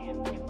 Up, make it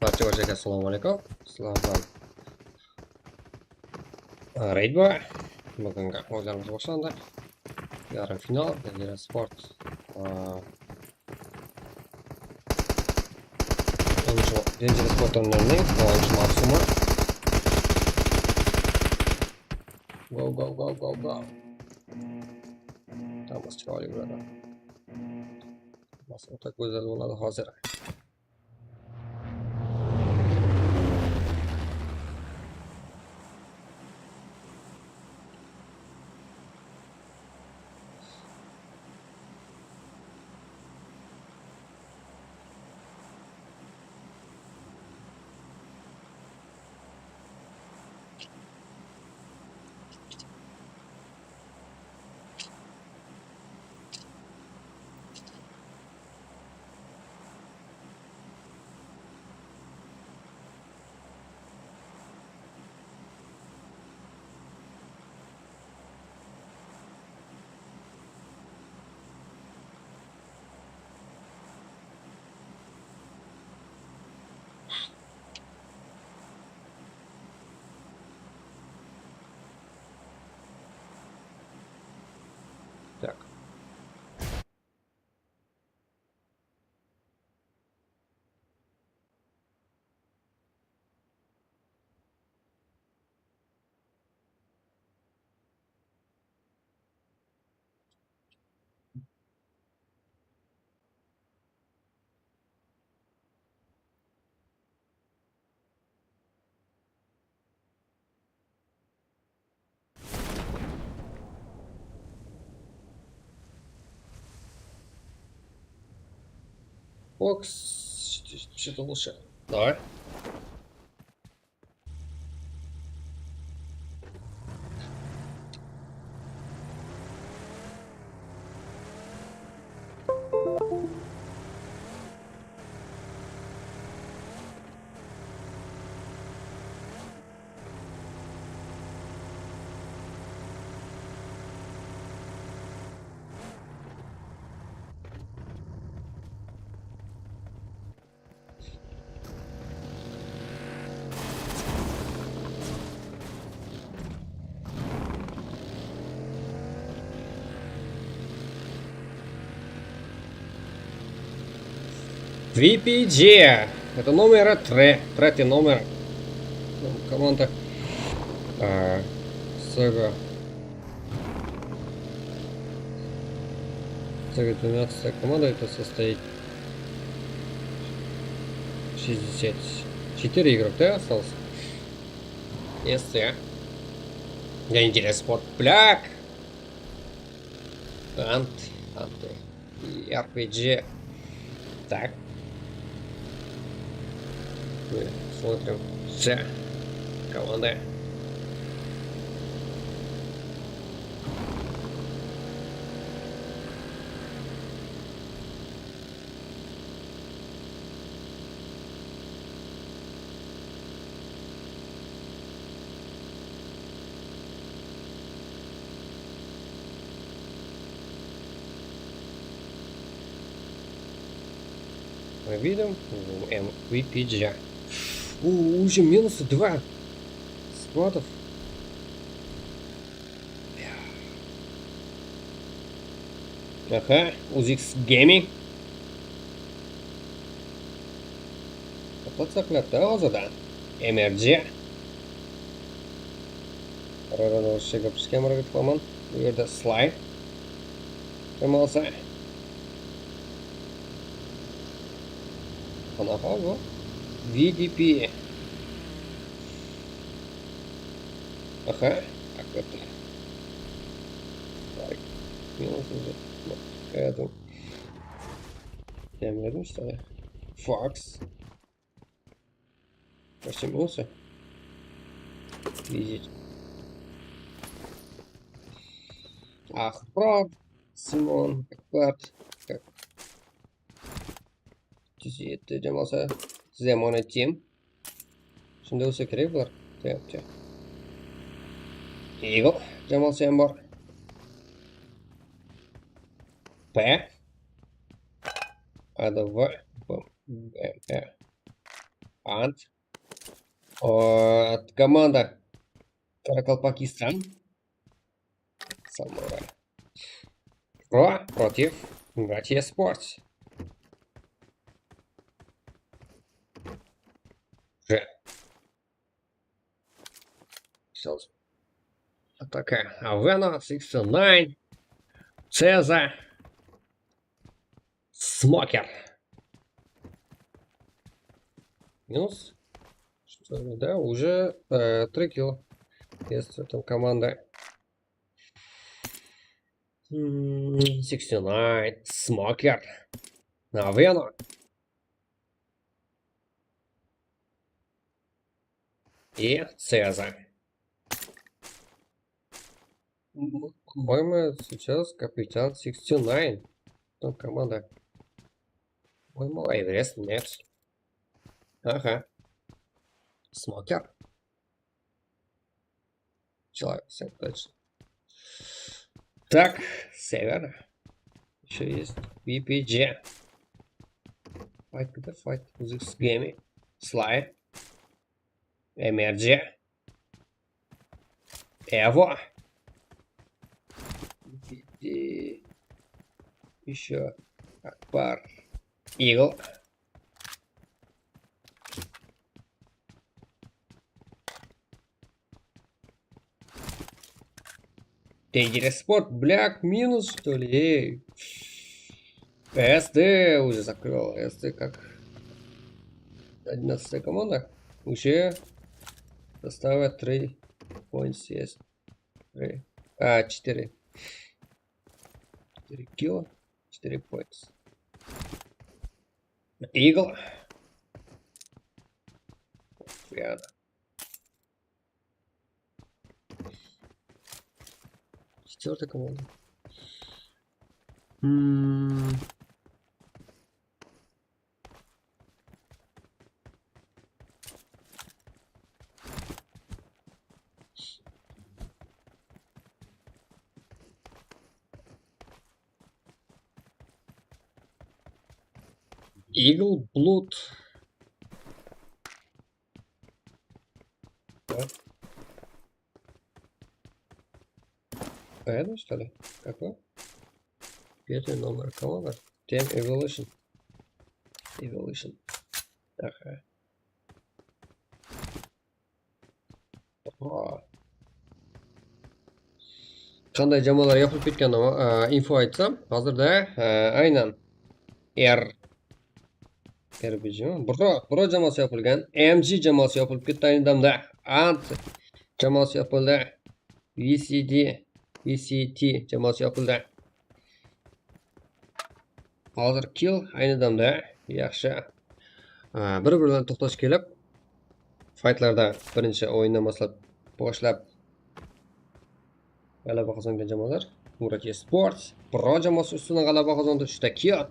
Barcha barchaga assalomu alaykum. Sizlar bilan Raid bor. Bugungi o'yinlarimiz boshlandi. Yarim final Jazira Sport Jazira Sport turnirining 10 mavsumi. Go go go go go. Hammasi chiroyli bo'ladi. Hammasi o'ta go'zal bo'ladi hozir. Так. Фокс, что-то лучше. Давай. VPG. Это номер 3. Третий номер. Ну, команда Sega. Sega 12 команда это состоит 64 игрок, да, осталось? СЦ. Я интерес спорт. Бляк. Ант. Анты. И RPG. Так. Мы смотрим С. Команда. Мы видим MVP. У, уже минус 2 сквадов. Ага, UZX Gaming. Mototsikletda hozirda MRG. Qarorani o'zcha gapirishga harakat qilaman. Bu yerda Sly jamoasi. Qanaqa bu? VDP. Ага, так это. Так, минус уже. Это. Я рядом, что ли? Факс. Почти минусы. Видеть. Ах, прав. Simon, Ekpert. Как. 37 jamoasi. Zemona Team. Shunda bo'lsa kerak bular. Deyapti. Eagle jamoasi ham bor. P. A, D, V, B, B, E. Ант. От команда Каракалпакистан. Самурай. Про против Гатия Спортс. Ж. Атака Авена, 69, Цеза, Смокер. Минус. Что, да, уже 3 кило. Есть там команда. 69, Смокер, Авена. И Цеза. По-моему, сейчас капитан 69. Там команда. По-моему, Эверест нет. Ага. Смокер. Человек, все точно. Так, север. Еще есть VPG. Fight, the fight. This game. Sly. MRG. Эво. И еще Акбар. Игл. Спорт, бляк, минус, что ли? Эй. СД уже закрыл. СД как 11 команда. Уже состава 3 points есть. 3. А, 4. 4 кило. 4 points. Игл. Рядом. Четвертая команда. Eagle Blood. Да. Это что ли? Какой? Пятый номер команда. Team Evolution. Evolution. Ага. Qanday jamoalar yopilib ketgan info aytsam, hozirda aynan RPG Bro jamoasi yopilgan, MG jamoasi yopilib ketdi ayni damda, Ant jamoasi yopildi, VCD, VCT jamoasi yopildi. Hozir kill ayni damda yaxshi bir-biri bilan to'xtash kelib, fightlarda birinchi o'yindan boshlab g'alaba qozongan jamoalar Murati Sports, Pro jamoasi ustidan g'alaba qozondi 3 ta kill.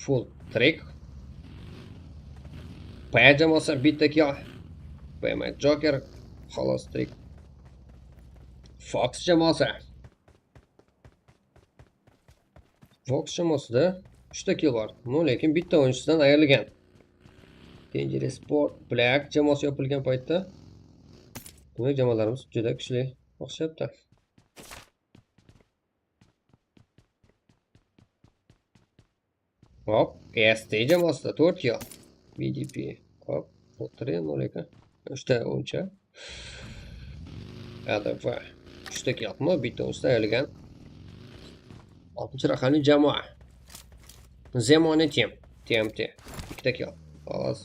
Full trick. P jamoasi bitta kill. PM Joker xolos trick. Fox jamoasi. Fox jamoasida 3 ta kill bor. No, lekin bitta o'yinchisidan ayrilgan. Dangerous Sport Black jamoasi yopilgan paytda demak jamoalarimiz juda kuchli o'xshabdi. Hop, ST jamoasida 4 kill. BDP. Hop, 3-0 3 ta o'yinchi. ADV 3 ta kill, bitta o'yinchidan ayrilgan. 6-raqamli jamoa. Zemoni Team, TMT. 2 ta kill. Xolos.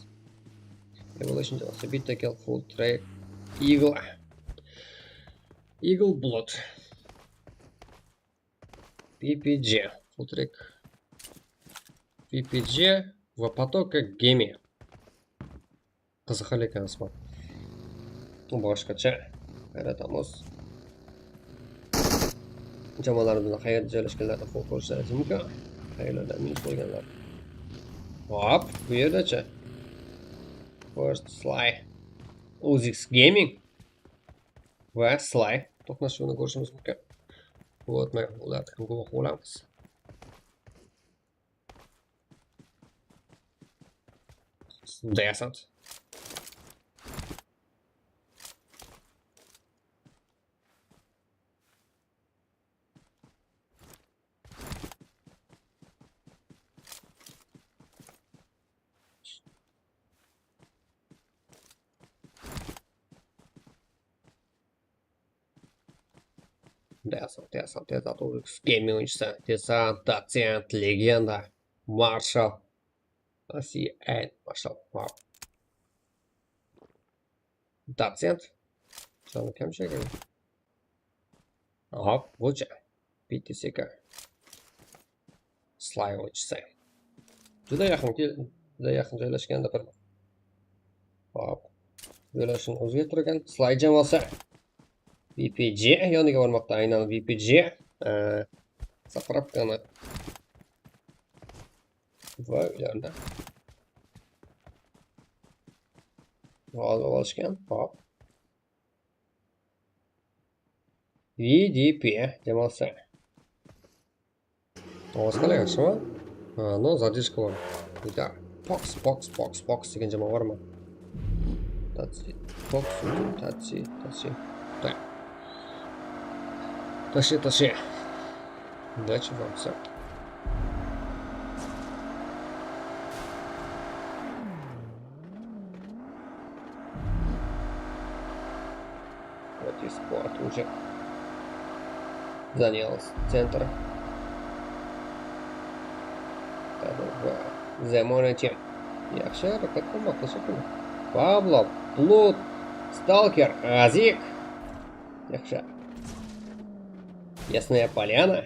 Evolution jamoasi bitta kill, full track. Eagle. Eagle Blood. PPG. Full track. PPG va Patoka Gemi. Qiziqarli ekan ismi. Boshqacha yaratamiz. Jamoalarimizni qayerda joylashganlarini ko'rishlaringiz mumkin. Qayerlarda minus bo'lganlar. Hop, bu yerdachi. First Sly. Uzix Gaming va Sly to'qnashuvini ko'rishimiz mumkin. Bu o'tmay ularni ham guvoh bo'lamiz. Desant. Desant, Desant, Desant, Oryx Gaming o'yinchisi. Desant, Dotsent, Legenda, Marshall, CN, Marshall. Wow. Dotsent. Soni kam shekilli? Hop, buchi. BTCK. Sly o'yinchisi. Juda yaqin, juda yaqin joylashganda bir. Hop. Yo'lashini o'zgartirgan Sly jamoasi. VPG yoniga bormoqda. Aynan VPG zapravkani va ularni olib olishgan. Hop. VDP jamoasi. Ovoz qalay, yaxshimi? No, задержка bor. Juda Pox, Pox, Pox, Pox degan jamoa bormi? Tatsi, Pox, Tatsi, Tatsi. Так. Тащи, тащи. Удачи вам, все. Вот и спорт уже занял центр. Заморите. Yaxshi harakat qilmoqda shekilli. Pablo, Plut, Stalker, Azik. Yaxshi. Ясная поляна.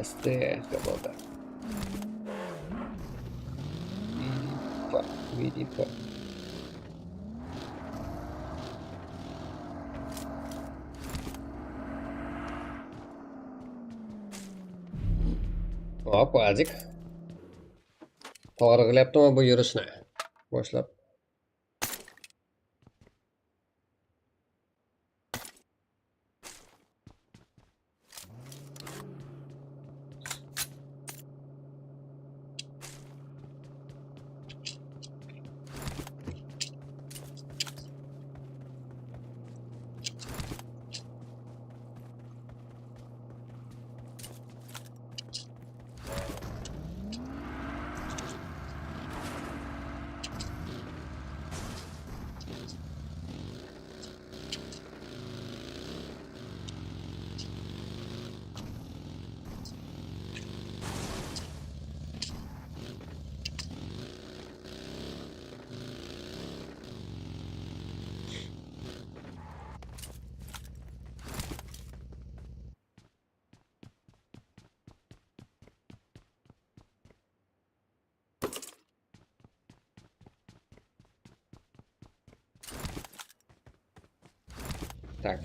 СТ команда. VDP, VDP. Hop, Azik. To'g'ri qilyaptimi bu yurishni? Boshlab. Так.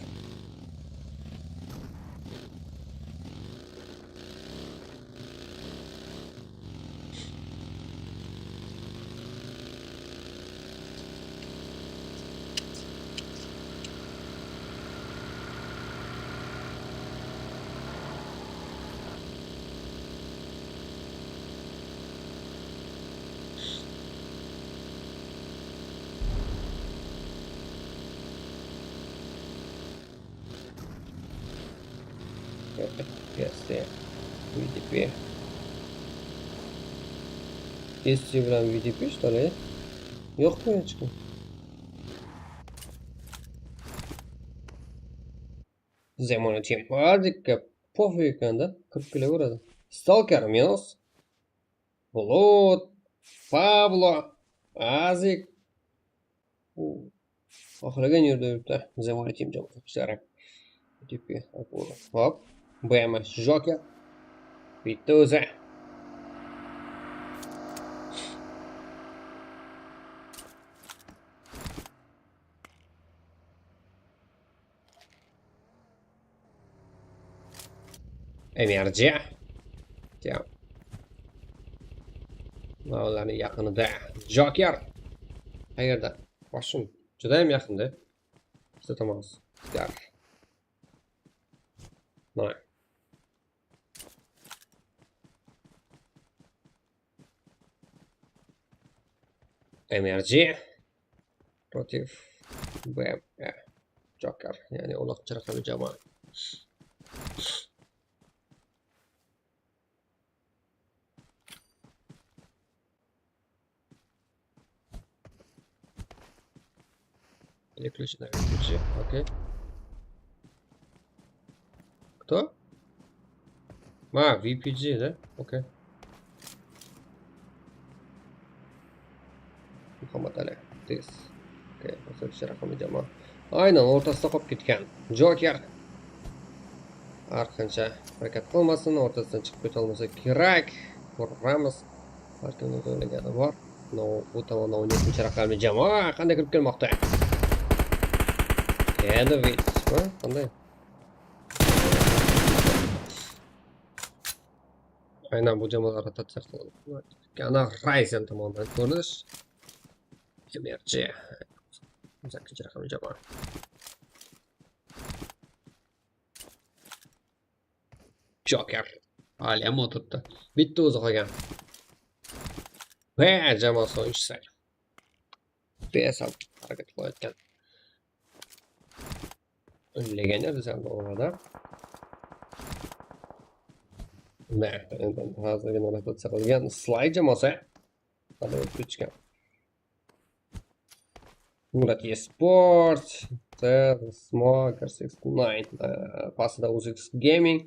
ST, VDP. SC bilan VDP что ли? Yo'qmi hech kim? Zemon Team. Azikka пофиг ekanda, kirib kelaveradi. Stalker minus. Bulut, Pablo, Azik. Xohlagan yerda yuribdi. Zemon Team jamoasi. VDP. Hop. BMS Joker. Bitta o'zi. MRG. Ularning yaqinida Joker. Qayerda? Boshim juda ham yaqinda. Ikkita tomon. Mana. MRG против BME Joker, ya'ni 16 raqamli jamoa. Переключи на VPG, окей. Кто? А, VPG, да? Окей. Muhammad Ali, tez. Okey, 32 raqamli jamoa. Aynan o'rtasida qolib ketgan Joker. Har qancha harakat qilmasin, o'rtasidan chiqib keta olmasa kerak. Ko'ramiz. Har kimning o'ylagani bor. No, bu tomondan 17 raqamli jamoa qanday kirib kelmoqda? Endi qanday? Aynan bu jamoalar rotatsiya qiladi. Ana Ryzen tomonidan ko'rinish. MRG. 8 raqamli jamoa. Joker. Hali ham o'tiribdi. Bitta o'zi qolgan. Va jamoasi o'yinchisi. PSL harakat qilayotgan. Legioner bizlarni o'g'rida. Hozirgina rotatsiya qilgan Slay jamoasi qanday o'tib ketishgan. Murat eSport, Smoker 69, pastida UZX Gaming,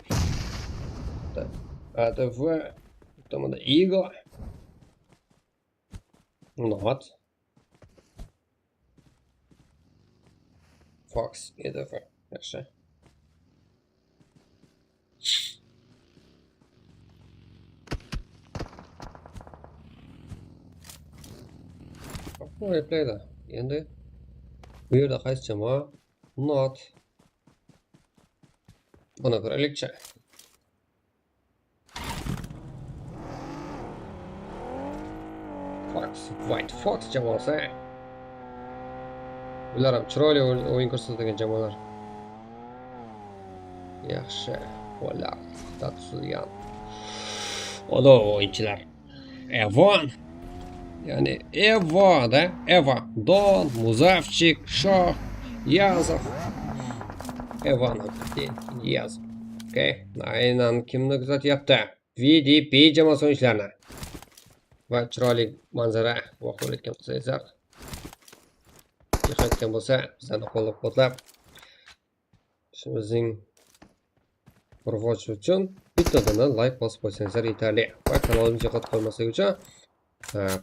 ATV, tomonda Eagle. Not. Fox, EDF, yaxshi. Replayda. Endi bu yerda qaysi jamoa? Not. Buni ko'raylikchi. Fox, White Fox jamoasi. Bular ham chiroyli o'yin ko'rsatadigan jamoalar. Yaxshi, qo'llar tuzilgan. Odov o'yinchilar. Evon. Ya'ni Eva, da? Eva, Don, Muzafchik, Shoh, Yazov. Evan Yazov. Okey. Aynan kimni kuzatyapti? VDP jamoasi o'yinchilarini. Va chiroyli manzara guvoh bo'layotgan bo'lsangizlar, yoqayotgan bo'lsa, bizlarni qo'llab-quvvatlab, ishimizning rivoji uchun bittadan like bosib qo'ysangizlar yetarli. Va kanalimizni yo'qotib qo'ymaslik uchun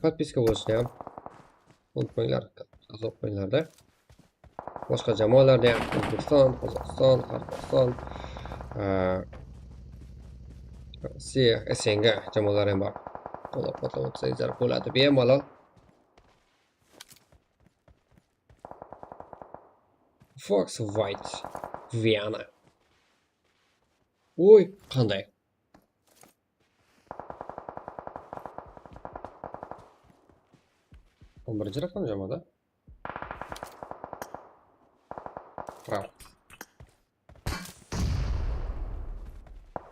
podpiska bo'lishni ham unutmanglar, a'zo qo'yinglarda. Boshqa jamoalarda ham O'zbekiston, Qozog'iston, Qirg'iziston, Rossiya, SNG jamoalari ham bor. Qo'llab-quvvatlab o'tsangizlar bo'ladi bemalol. Fox White Vienna. Oy, qanday? O'n birinchi raqam jamoada. Bravo.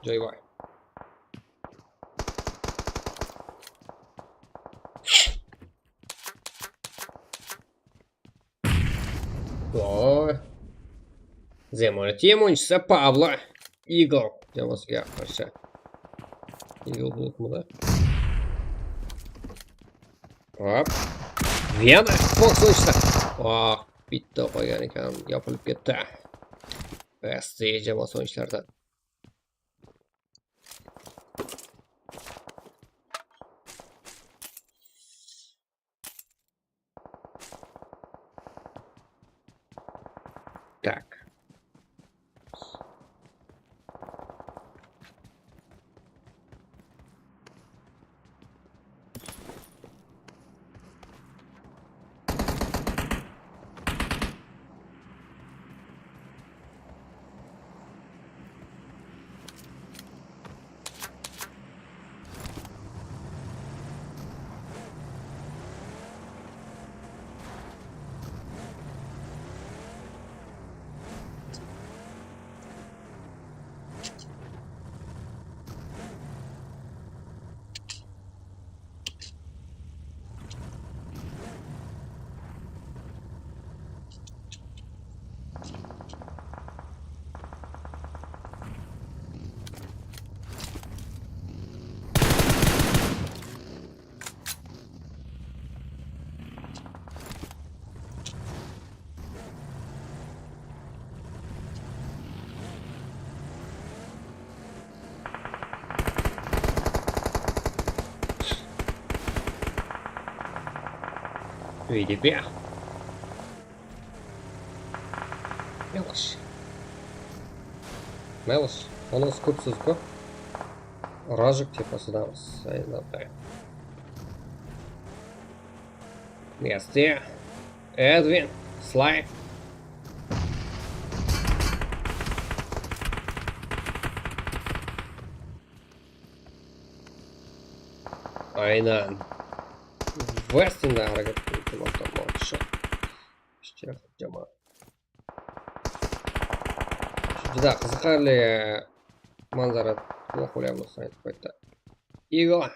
JY. Voy. Zemon Team o'yinchisi Pablo Eagle jamoasiga qarshi. Eagle bo'libmidi? Hop. Vienna Fox o'yinchisi. Oh, bitta qo'ygan ekan, yopilib ketdi. SC jamoasi o'yinchilaridan. Так. VDP. Melish. Melish. Onasi ko'p so'z-ku. Rajik tepasidamiz. ST. Edwin. Sly. Aynan. Westinda harakat qilmoqda. Jamoa. Juda qiziqarli manzara guvoh bo'lyapmiz ayni paytda. Eagle.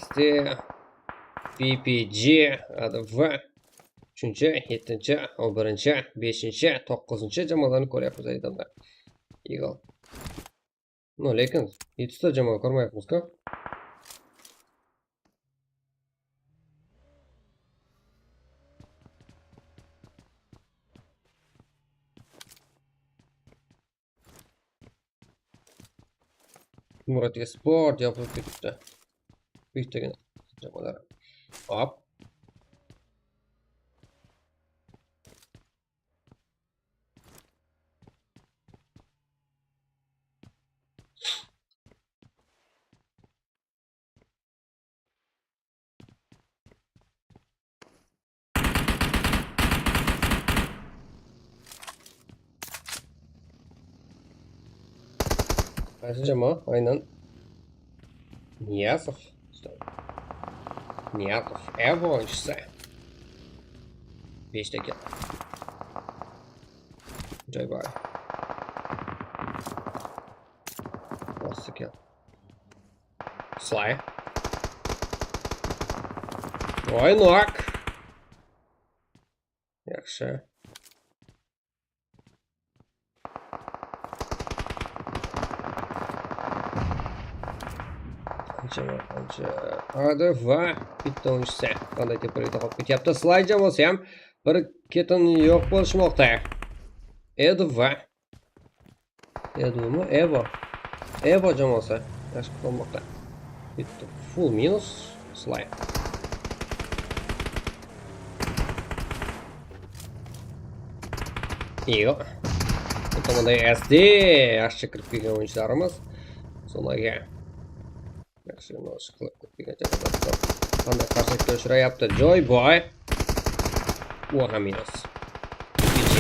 ST. PPG ADV 3-chi, 7-chi, 11-chi, 5-chi, 9-chi jamoalarni ko'ryapmiz aytanda. Eagle. No, lekin 7 ta jamoa ko'rmayapmiz-ku. Murat Sport yopilib ketibdi. Bittagina jamoalar. Hop. Qaysi jamoa? Aynan Niyazov. Niyazov Evo o'yinchisi. 5 ta kill. Joy boy. Oltita kill. Sly. Voy, nok. Yaxshi. Ancha ADV bitta o'yinchisi qanday tepalikda qolib ketyapti. Sly jamoasi ham bir ketin yo'q bo'lishmoqda. EDV. EDVmi? Evo. Evo jamoasi yaxshi qilmoqda. Bitta full minus Sly. Yo'q. Bu tomonda SD yaxshi kirib kelgan o'yinchilarimiz. So'nagi yaxshi yo'nalish qilib kelgan jamoalar qanday qarshilikka uchrayapti. Joy boy. U ham minus. PG,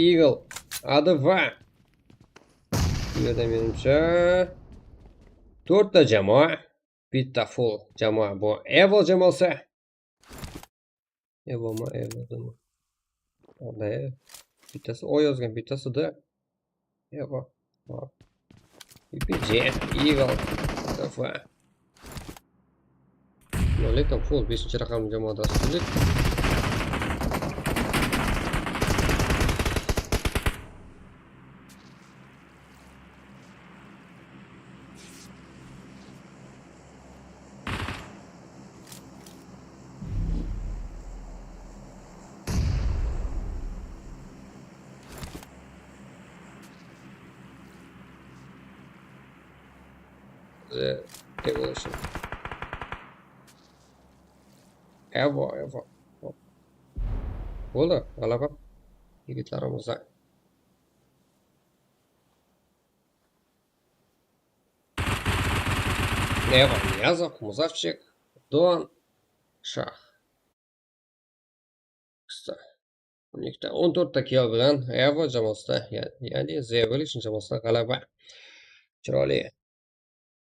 Eagle, ADV. Bu yerda menimcha 4 ta jamoa, bitta full jamoa bu Evo jamoasi. Evomi, Evo'mi? Bittasi O yozgan, bittasi D. Evo. PG, Eagle, ADV. No, lekin full 5 raqamli jamoada ustunlik. The Evolution. Evo, Evo. Bo'ldi, g'alaba yigitlarimizda. Evo, Niyazov, Muzafchik, Don, Shah. Unikda 14 ta kill bilan Evo jamoasida, ya'ni The Evolution jamoasida g'alaba. Chiroyli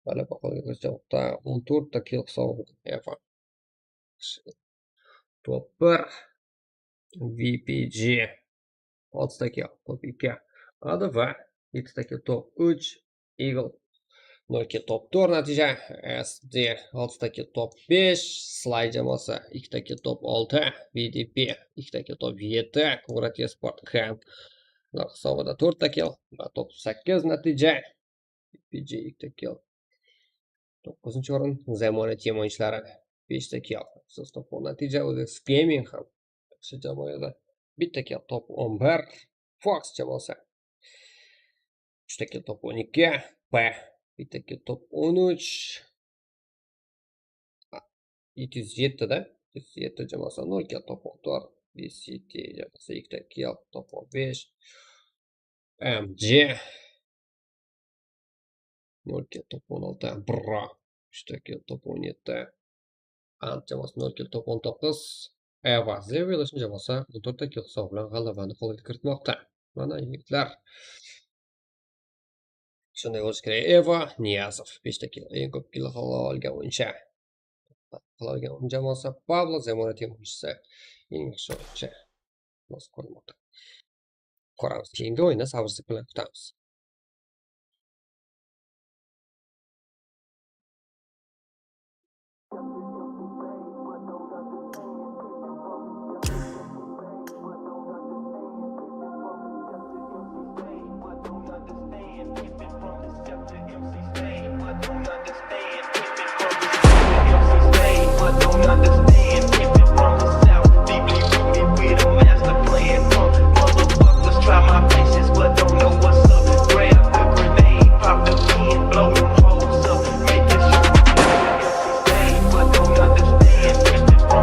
g'alaba qo'lga kiritmoqda. 14 ta kill hisobi Evo. Top 1 VPG 6 ta kill, top 2 ADV 7 ta kill, top 3 Eagle 0 kill, top 4 natija SD 6 ta kill, top 5 Sly jamoasi 2 ta kill, top 6 VDP 2 ta kill, top 7 Quvrat Sport ham ular hisobida 4 ta kill va top 8 natija VPG 2 ta kill. 9-o'rin Zamona Team o'yinchilari 5 ta kill. Siz top 10 natija Odex Gaming ham yaxshi jamoa edi. Bitta kill, top 11 Fox jamoasi. 3 ta kill, top 12 P. Bitta kill, top 13 707 da. 707 jamoasi 0 kill top 4. VCT jamoasi 2 ta kill top 5. MG 0 kill top 16. Bra 3 ta kill top 17. Ant jamoasi 0 kill top 19. Eva The Village jamoasi 14 ta kill hisobi bilan g'alabani qo'lga kiritmoqda. Mana yigitlar. Shunday bo'lishi kerak. Eva Niyazov 5 ta kill, eng ko'p kill qila olgan o'yinchi. Qila olgan jamoasi Pablo Zamora team o'yinchisi eng yaxshi o'yinchi. Nasib ko'rinmoqda. Ko'ramiz. Keyingi o'yinni sabrsizlik bilan kutamiz. Try my patience, but don't know what's up. Grab the grenade, pop the pin, blow them hoes up. Make it sure but don't understand. From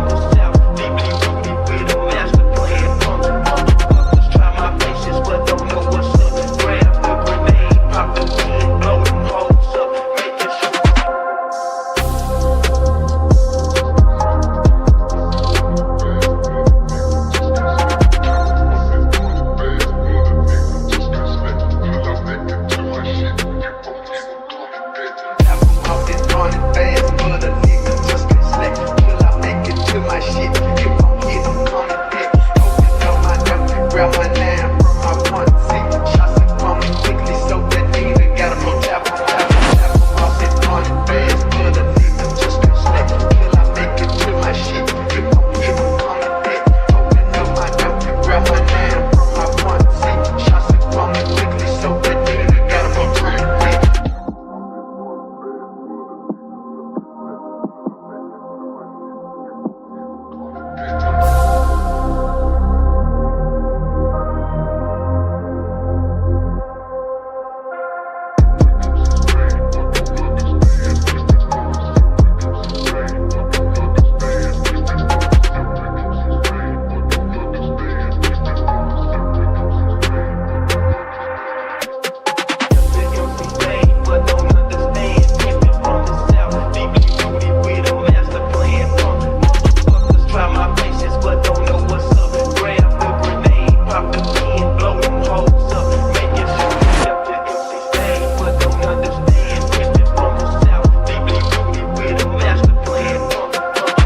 the south, deeply rooted with a master plan. Motherfuckers try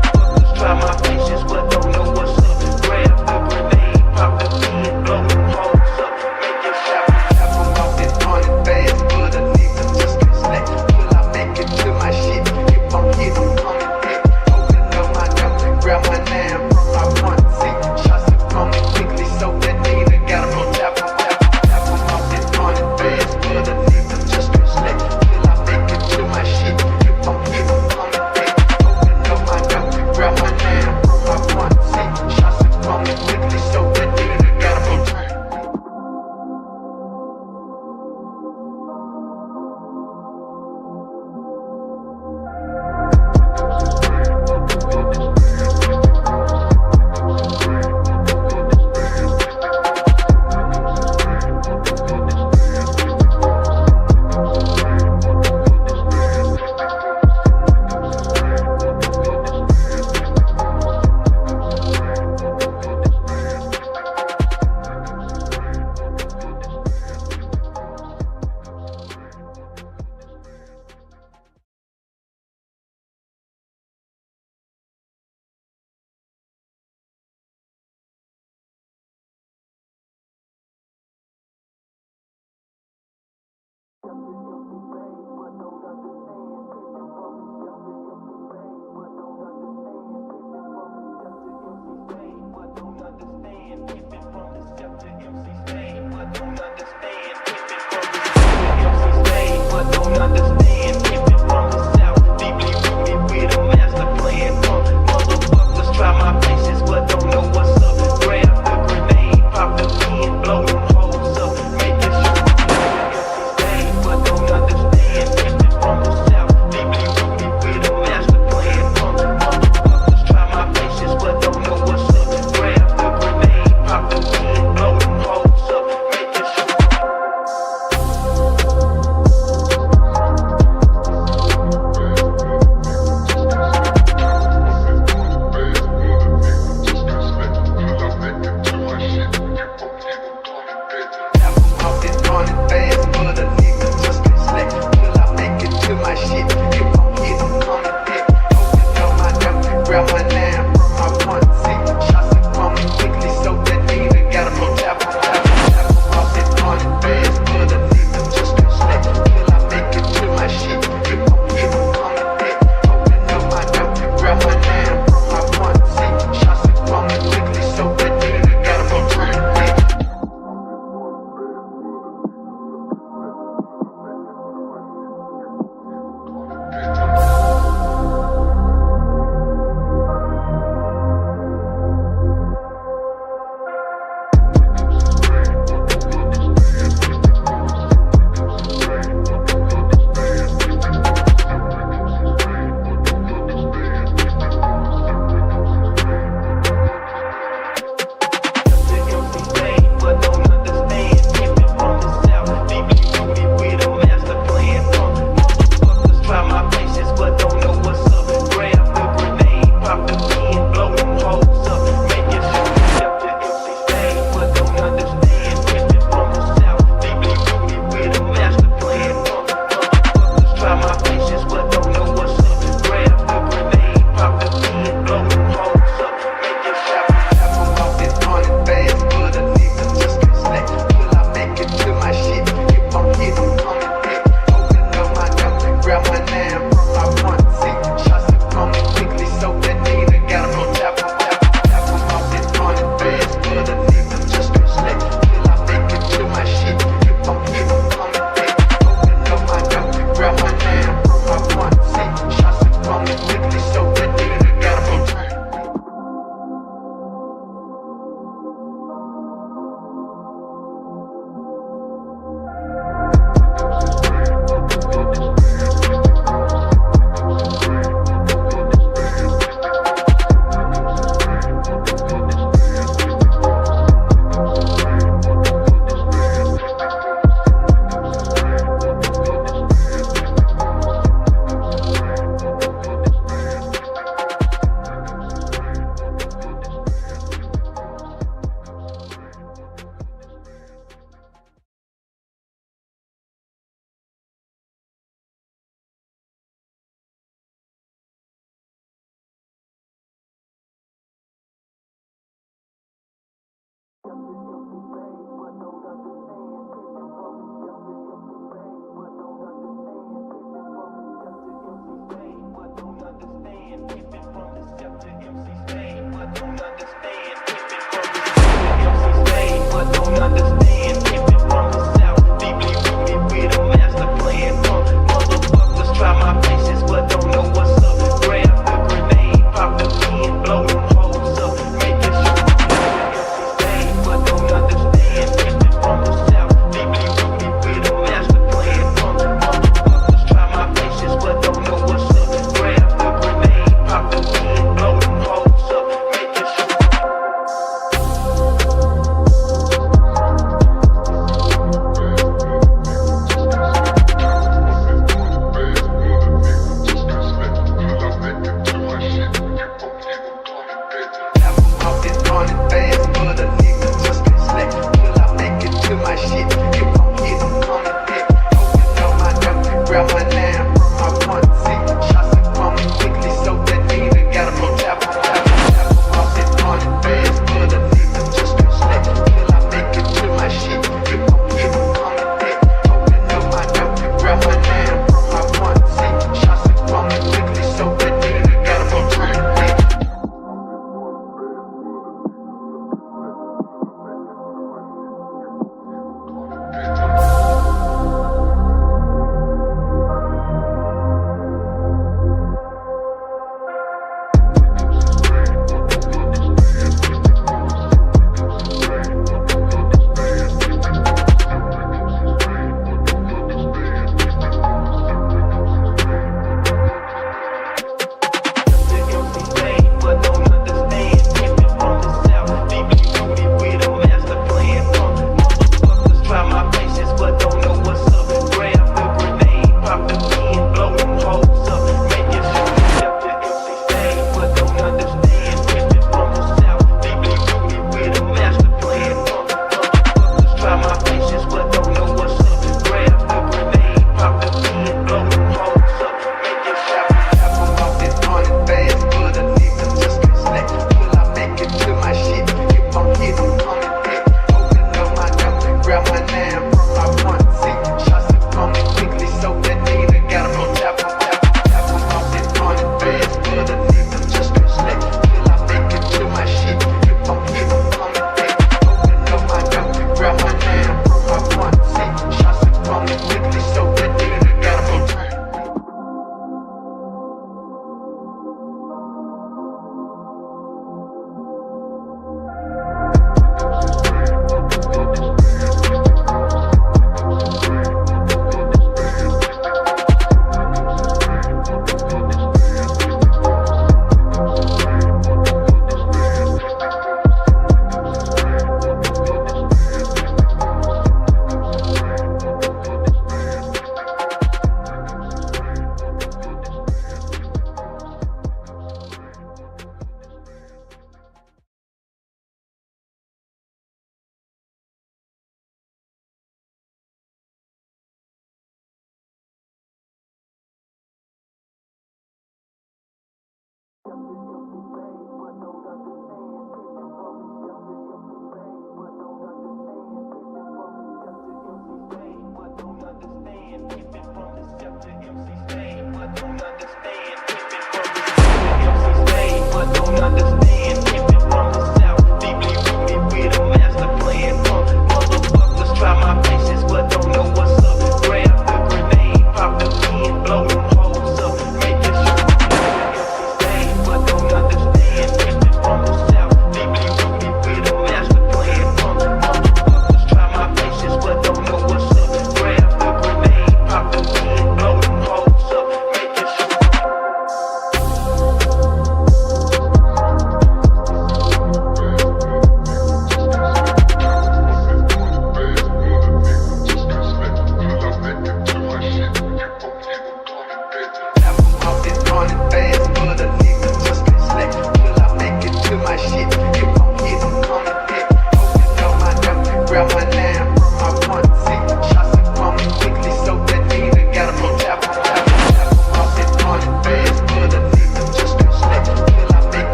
my patience, but don't know what's up. Grab the grenade, pop the pin, blow them hoes up. Make it sure. Try my patience, but don't know what's up. Grab the grenade, pop the pin, blow them hoes up, making sure but don't understand. Pimpin' from the south, deeply rooted with a master plan. Motherfuckers try my patience, but don't know what's up. Grab the grenade, pop the pin, blow them hoes up, making sure.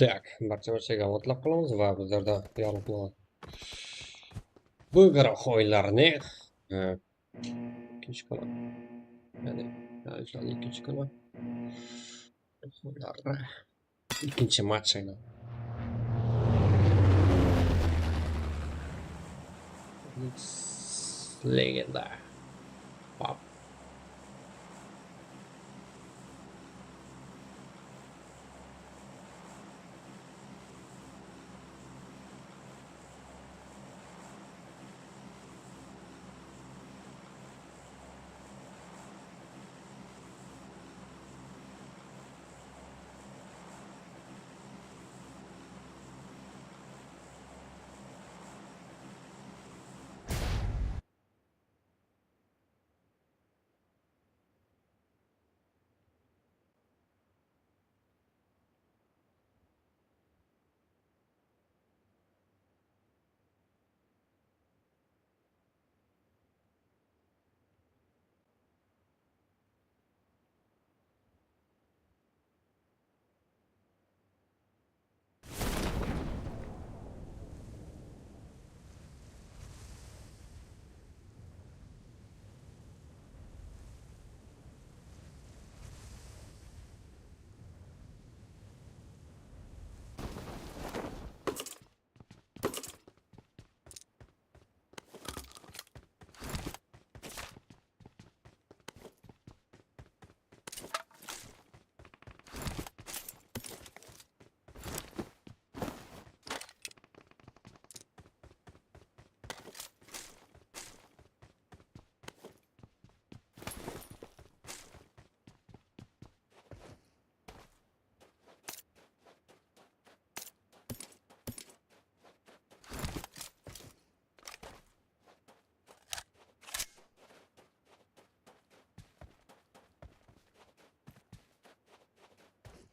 Так, barcha-barchaga omad tilab qolamiz va bizlarda yorug'li bu guruh o'yinlarini ikkinchi kuni, ya'ni o'yinlarning ikkinchi kuni o'yinlari ikkinchi match aynan. Legenda. Hop.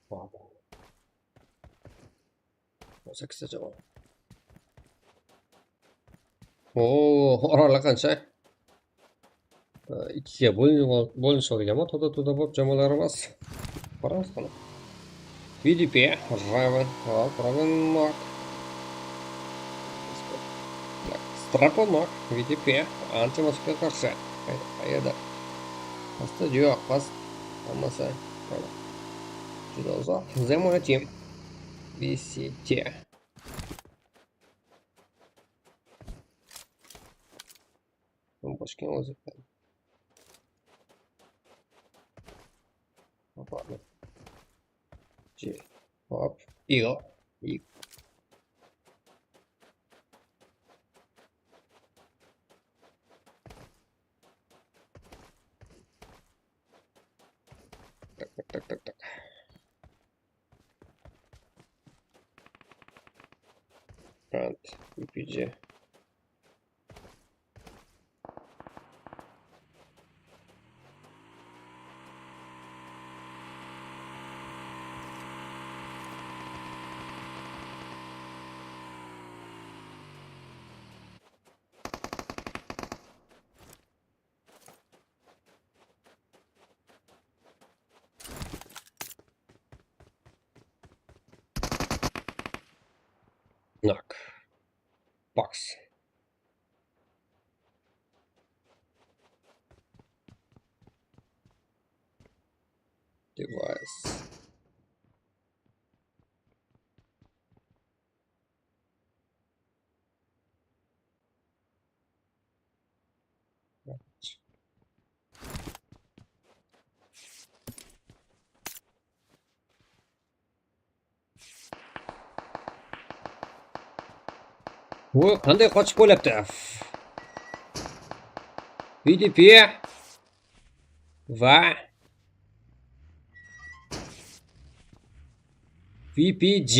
Hop. 18 ta javob. Oo, oraliq qancha? Ikkiga bo'linishadigan to'da-to'da bo'lib jamoalarimiz. Ko'ramiz qani. VDP, Raven, hop, Raven knock. Strapo knock, VDP, ancha masofga qarshi. Qayerda? Pastda yo'q, past hammasi. Juda uzoq. Zemona Team. VCT. Boshqa o'zi. Hop, G. Hop, Eagle. E. Так, так, так, так, так. Front, UPG. Knock. Box. Device. Bu qanday qochib bo'lyapti? VDP va VPG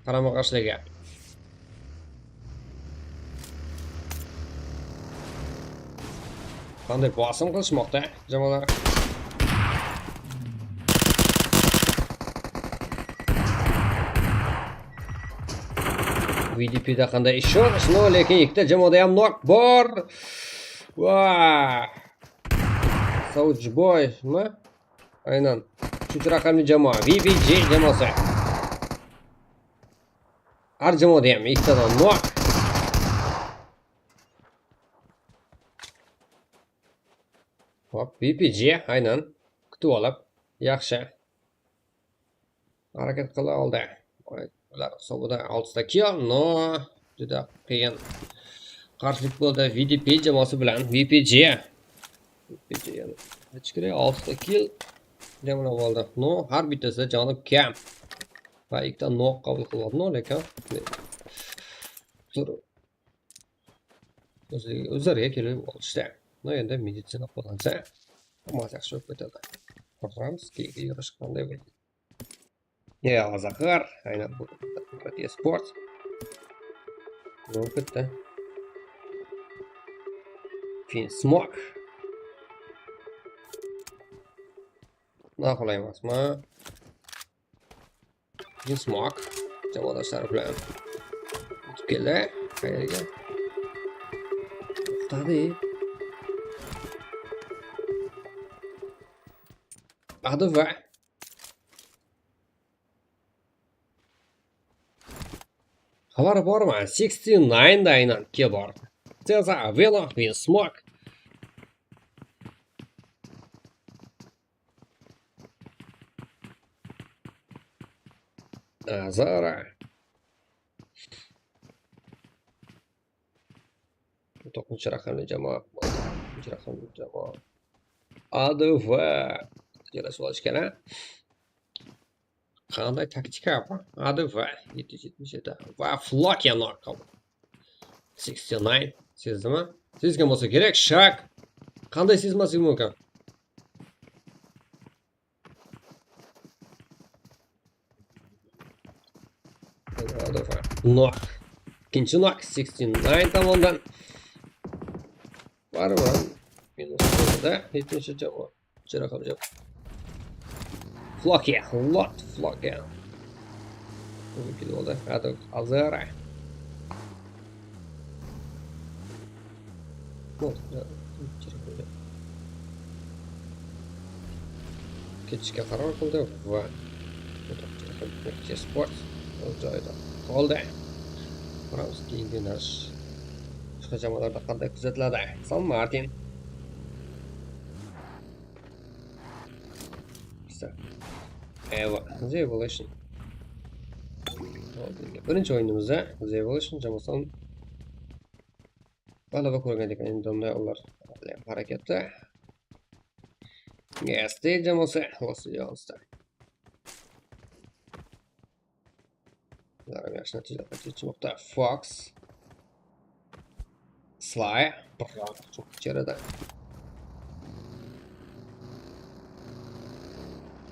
qarama-qarshiligi. Qanday bosim qilishmoqda jamoalar? VDPda qanday ishonch, no, lekin ikkita jamoada ham knock bor. Va Soujboymi? Aynan. 3-raqamli jamoa VBJ jamoasi. Har jamoada ham ikkitadan nok. Hop, VPG aynan kutib olib, yaxshi harakat qila oldi. Ular hisobida 6 ta kill, no juda qiyin qarshilik bo'ldi VDP jamoasi bilan. VPG. VPG yana ichkari 6 ta kill jamlab oldi. No, har bittasida joni kam. Va ikkita nok qabul qildi, no, lekin o'zlariga kelib olishdi. No, endi meditsina qo'llansa, hammasi yaxshi bo'lib ketadi. Ko'ramiz, keyingi yig'ish qanday bo'ladi. Ya, Zahar, aynan bu Sport. Bo'lib ketdi. Fin Smoke. Noqulay emasmi? Fin Smoke jamoadoshlari bilan o'tib keldi. Qayerga? To'xtadi. ADV. Xabar bormi? 69 da aynan kill bor. Cezar Avelo, Fin Smoke. Azara. To'qqizinchi raqamli jamoa. To'qqizinchi raqamli jamoa. ADV. Joylashib olishgan. Qanday taktika bu? ADV 777 va Flokiya knock. 69 sezdimi? Sezgan bo'lsa kerak, shak. Qanday sezmaslik mumkin? ADV knock. Ikkinchi knock 69 tomonidan. Baribir minus bo'ldi. 7-chi jamoa. Raqam jamoa. Flokiya, lot Flokiya. Bo'ldi. Azara. Ketishga qaror qildi va Sport o'z joyida qoldi. Ko'ramiz keyingi yo'nalish boshqa jamoalarda qanday kuzatiladi. San Martin. Eva, The Evolution. Birinchi o'yinimizda The Evolution jamoasidan g'alaba ko'rgan ekan. Endi unda ular harakatda. ST jamoasi Los Angelesda. Ular yaxshi natija qayd etmoqda. Fox, Sly, biroq çok ichkarida.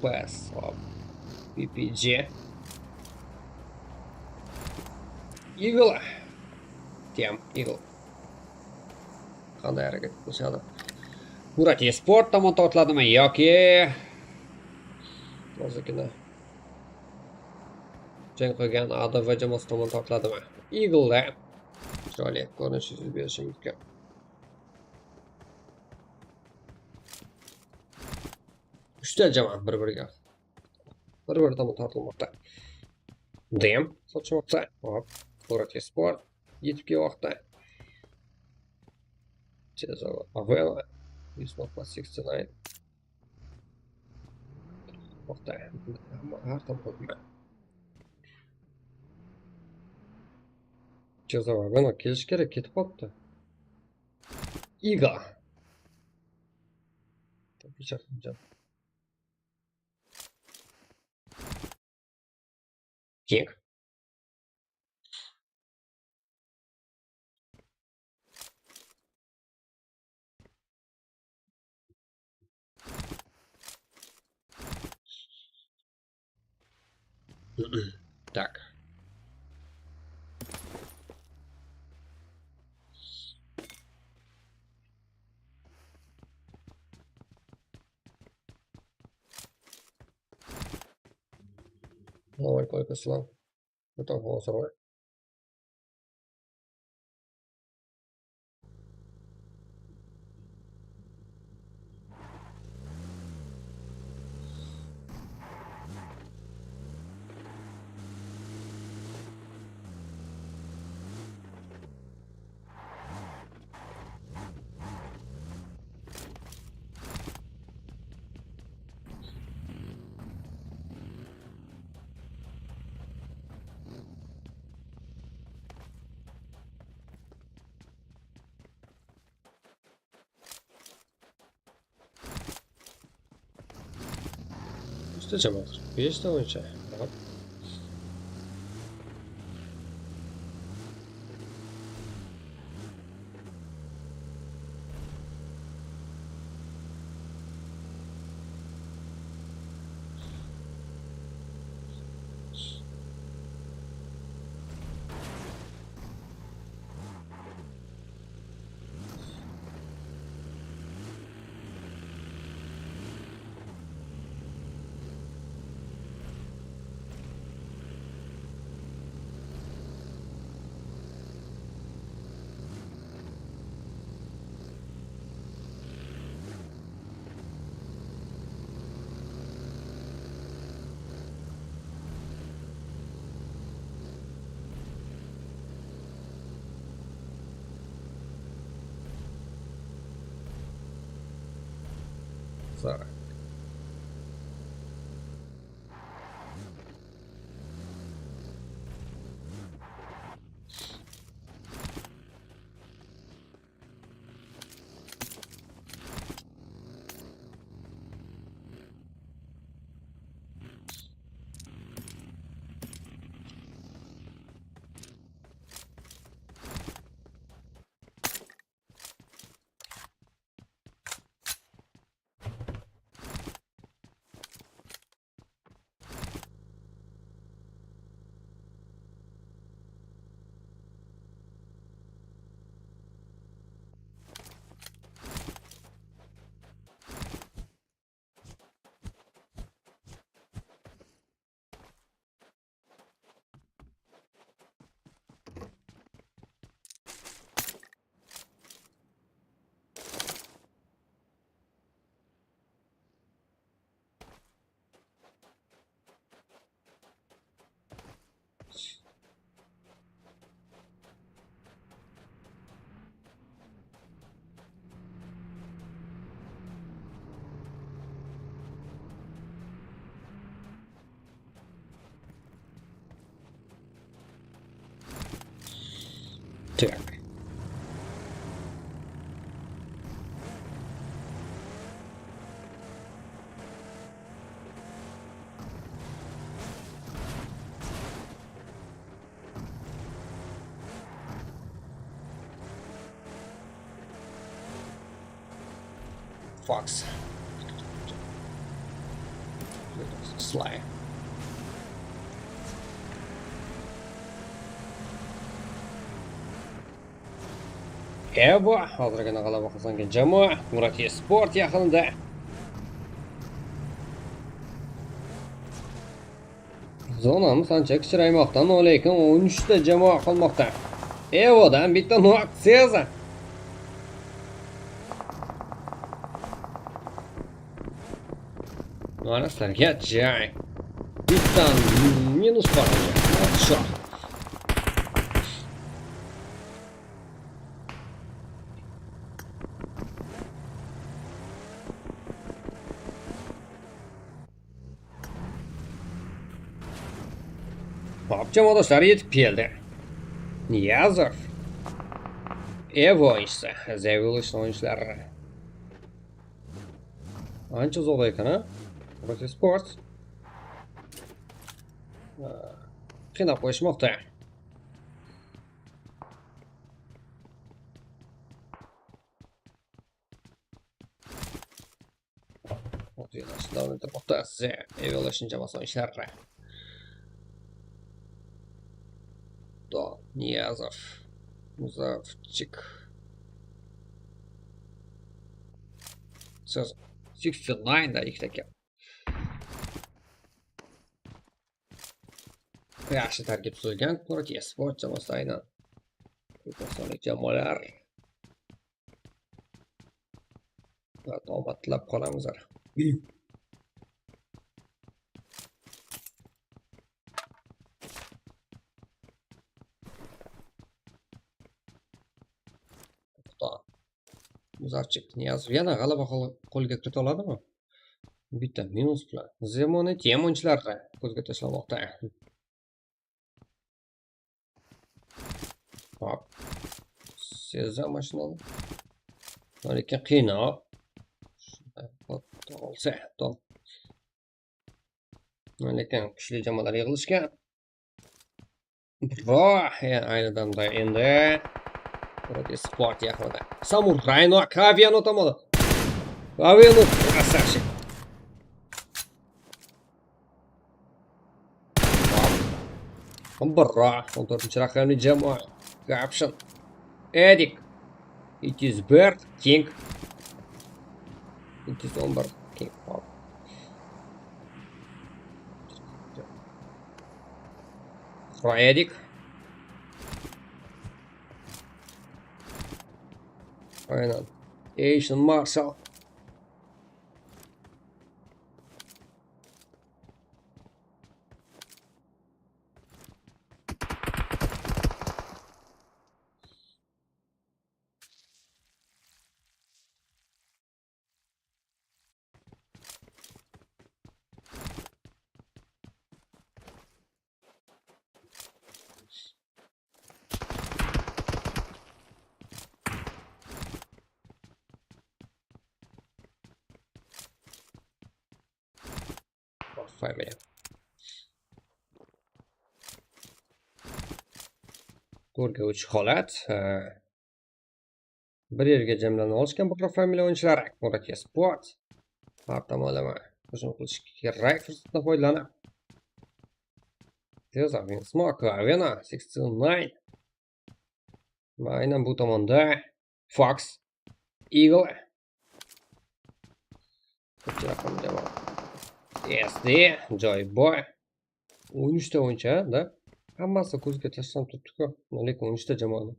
PS, hop. PPG. Eagle. Tem, Eagle. Qanday harakat qilishadi? Murat Sport tomon tortiladimi yoki hozirgina jang qilgan ADV jamoasi tomon tortiladimi? Eagle-da chiroyli ko'rinish yuz berishi mumkin. Uchta jamoa bir-biriga bir-biri tomon tortilmoqda. DM sochmoqda. Hop, Murat Sport yetib kelmoqda. Avela 169. Moqda. Har tomonlama. Cezar Avela kelish kerak, ketib qolibdi. Iga. King. Так. Assalomu alaykum assalom. Hozir. Nechta jamoa? 5 ta o'yinchi. Hop. Так. Так. Fox. Sly. Evo hozirgina g'alaba qozongan jamoa Murati Sport yaqinida. Zonamiz ancha kichraymoqda, lekin 13 ta jamoa qolmoqda. Evodan bitta nok Seza. Mana sizlarga jay. Bitta minus bor. Shot. Hop, jamoadoshlar yetib keldi. Niyazov. Evo o'yinchisi, The Evolution o'yinchilari. Ancha uzoqda ekan, a? Murati Sport. Qiynab qo'yishmoqda. Davom ettirmoqda The Evolution jamoasi o'yinchilari. Niyazov, Muzafchik. 69 da ikkita ekan. Yaxshi tarkib tuzilgan. Murati Sport jamoasi aynan. O'zbekistonlik jamoalar. Va omad tilab qolamiz. Muzafchik Niyazov yana g'alaba qo'lga kirita oladimi? Bitta minus bilan Zemoni Team o'yinchilari ko'zga tashlamoqda. Hop. Seza mashinani. Lekin qiynoq. Olsa, Lekin kuchli jamoalar yig'ilishgan. Bro, ayni damda endi Sport yaqinida. Samuray nok, Aviano tomoni. Aviano красавчик. Bro, 14-raqamli jamoa. Caption. Edik. 201 King. 211 King. Hop. Edik. Aynen. Asian Marshall. Family. To'rtga 3 holat. Bir yerga jamlanib olishgan bu Family o'yinchilari. Murati Sport. Har tomonlama hujum qilish kerak fursatdan foydalanib. Tez Smoke, Avena 69. Va aynan bu tomonda Fox, Eagle. SD, Joy Boy. 13 ta o'yinchi, da. Hammasi ko'zga tashlanib turibdi-ku. Lekin 13 ta jamoani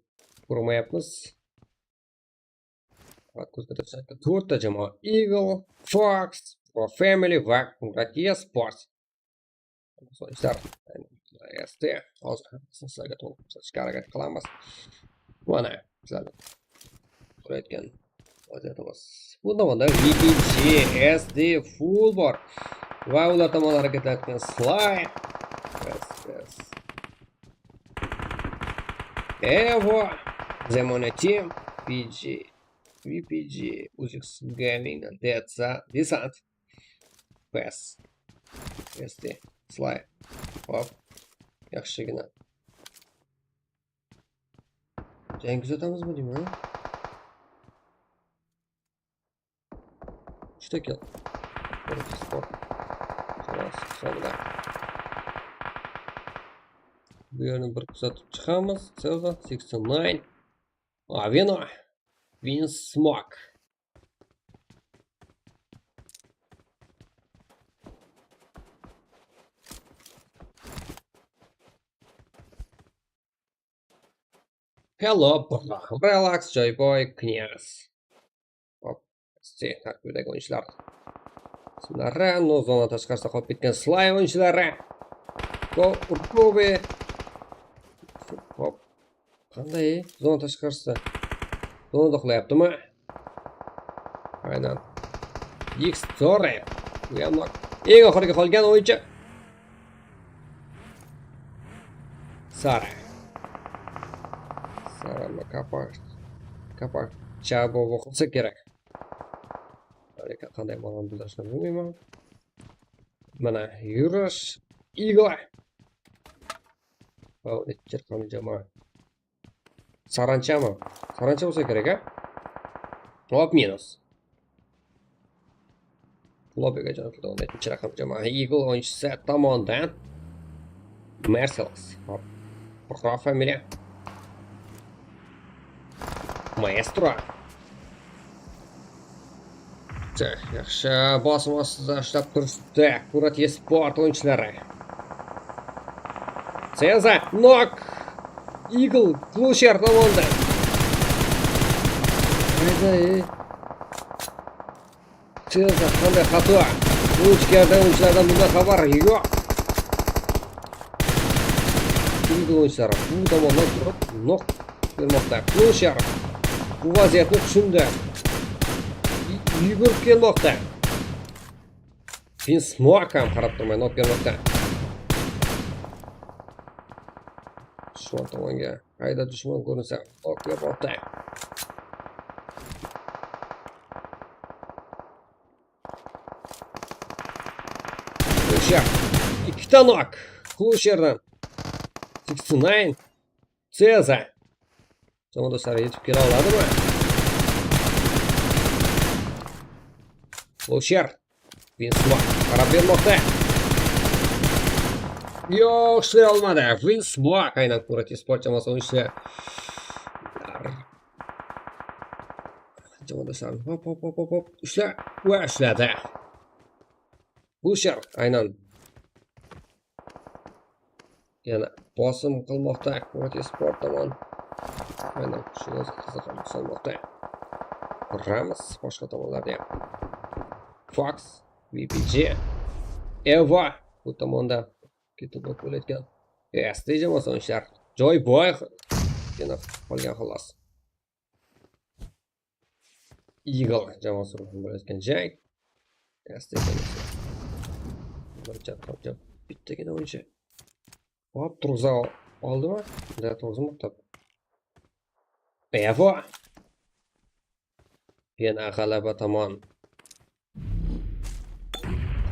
ko'rmayapmiz. Faqat ko'zga tashlanib 4 ta jamoa: Eagle, Fox, Pro Family va Murati Sports. O'yinchilar SD hozir sizlarga to'liq ko'rsatishga harakat qilamiz. Mana sizlarni ko'rayotgan vaziyatimiz. Bu tomonda VPG, SD full bor. Va ular tomon harakatlanayotgan Sly. S. Evo, Zemona Team, PG, VPG, Uzix Gaming, Deca, Desant, PES, SD, Sly. Hop, yaxshigina. Jang kuzatamizmi deyman? 3 ta kill. Sport. Hisobida. Bu yerni bir kuzatib chiqamiz. Zelda 69. Aveno. Win Smoke. Hello, bro. Relax, Joyboy, Knyaz. Hop, tarkibidagi o'yinchilar. Ismlari, no zona tashqarisida qolib ketgan Sly o'yinchilari. Go Urkobe. Hop. Qanday? Zona tashqarisida. Zonada uxlayaptimi? Aynan. X-Tore. Bu ham eng oxirgi qolgan o'yinchi. Sara. Sara Kapak. Chabo bo'lsa kerak. Lekin qanday ma'no bildirishini bilmayman. Mana yurish Eagle. Va necha raqamli jamoa? Saranchami? Sarancha bo'lsa kerak, a? Hop, minus. Lobbyga jo'natildi 17 raqamli jamoa. Eagle o'yinchisi tomonidan Mercedes. Hop. Pro Family. Maestro. Yaxshi bosim ostida ishlab turishdi Murati Sport o'yinchilari. Seza, nok. Eagle Clusher tomonidan. Qayda? Seza qanday xato? Bu ichkarida o'yinchilardan bundan xabar yo'q. Eagle o'yinchilari bu tomondan turib nok bermoqda. Clusher bu vaziyatni tushundi. Yugurib kelmoqda. Smoke ham qarab turmay nok bermoqda. Dushman tomonga qayda dushman ko'rinsa nok bermoqda. O'sha Ikkita nok. Klusherdan. 69. Ceza. Jamoadoshlari yetib kela oladimi? Klusher. Winsmok qarab bermoqda. Yo'q, ishlay olmadi. Winsmok aynan Quvvat Esport jamoasi o'yinchisi. Jamoadoshlari hop hop hop hop hop ishla va ishladi. Klusher aynan yana bosim qilmoqda Quvvat Esport tomon. Aynan shu qiziqarli solmoqda. Ramos boshqa tomonlarda ham. Fox, VPG, Eva bu tomonda ketib o'tayotgan ST jamoasi o'yinchilar. Joy boy yana qolgan xolos. Eagle jamoasi bilan bo'layotgan jang. ST jamoasi. Bir bittagina o'yinchi. Hop, turg'iza oldimi? Da turg'izmoqda. Eva. Yana g'alaba tomon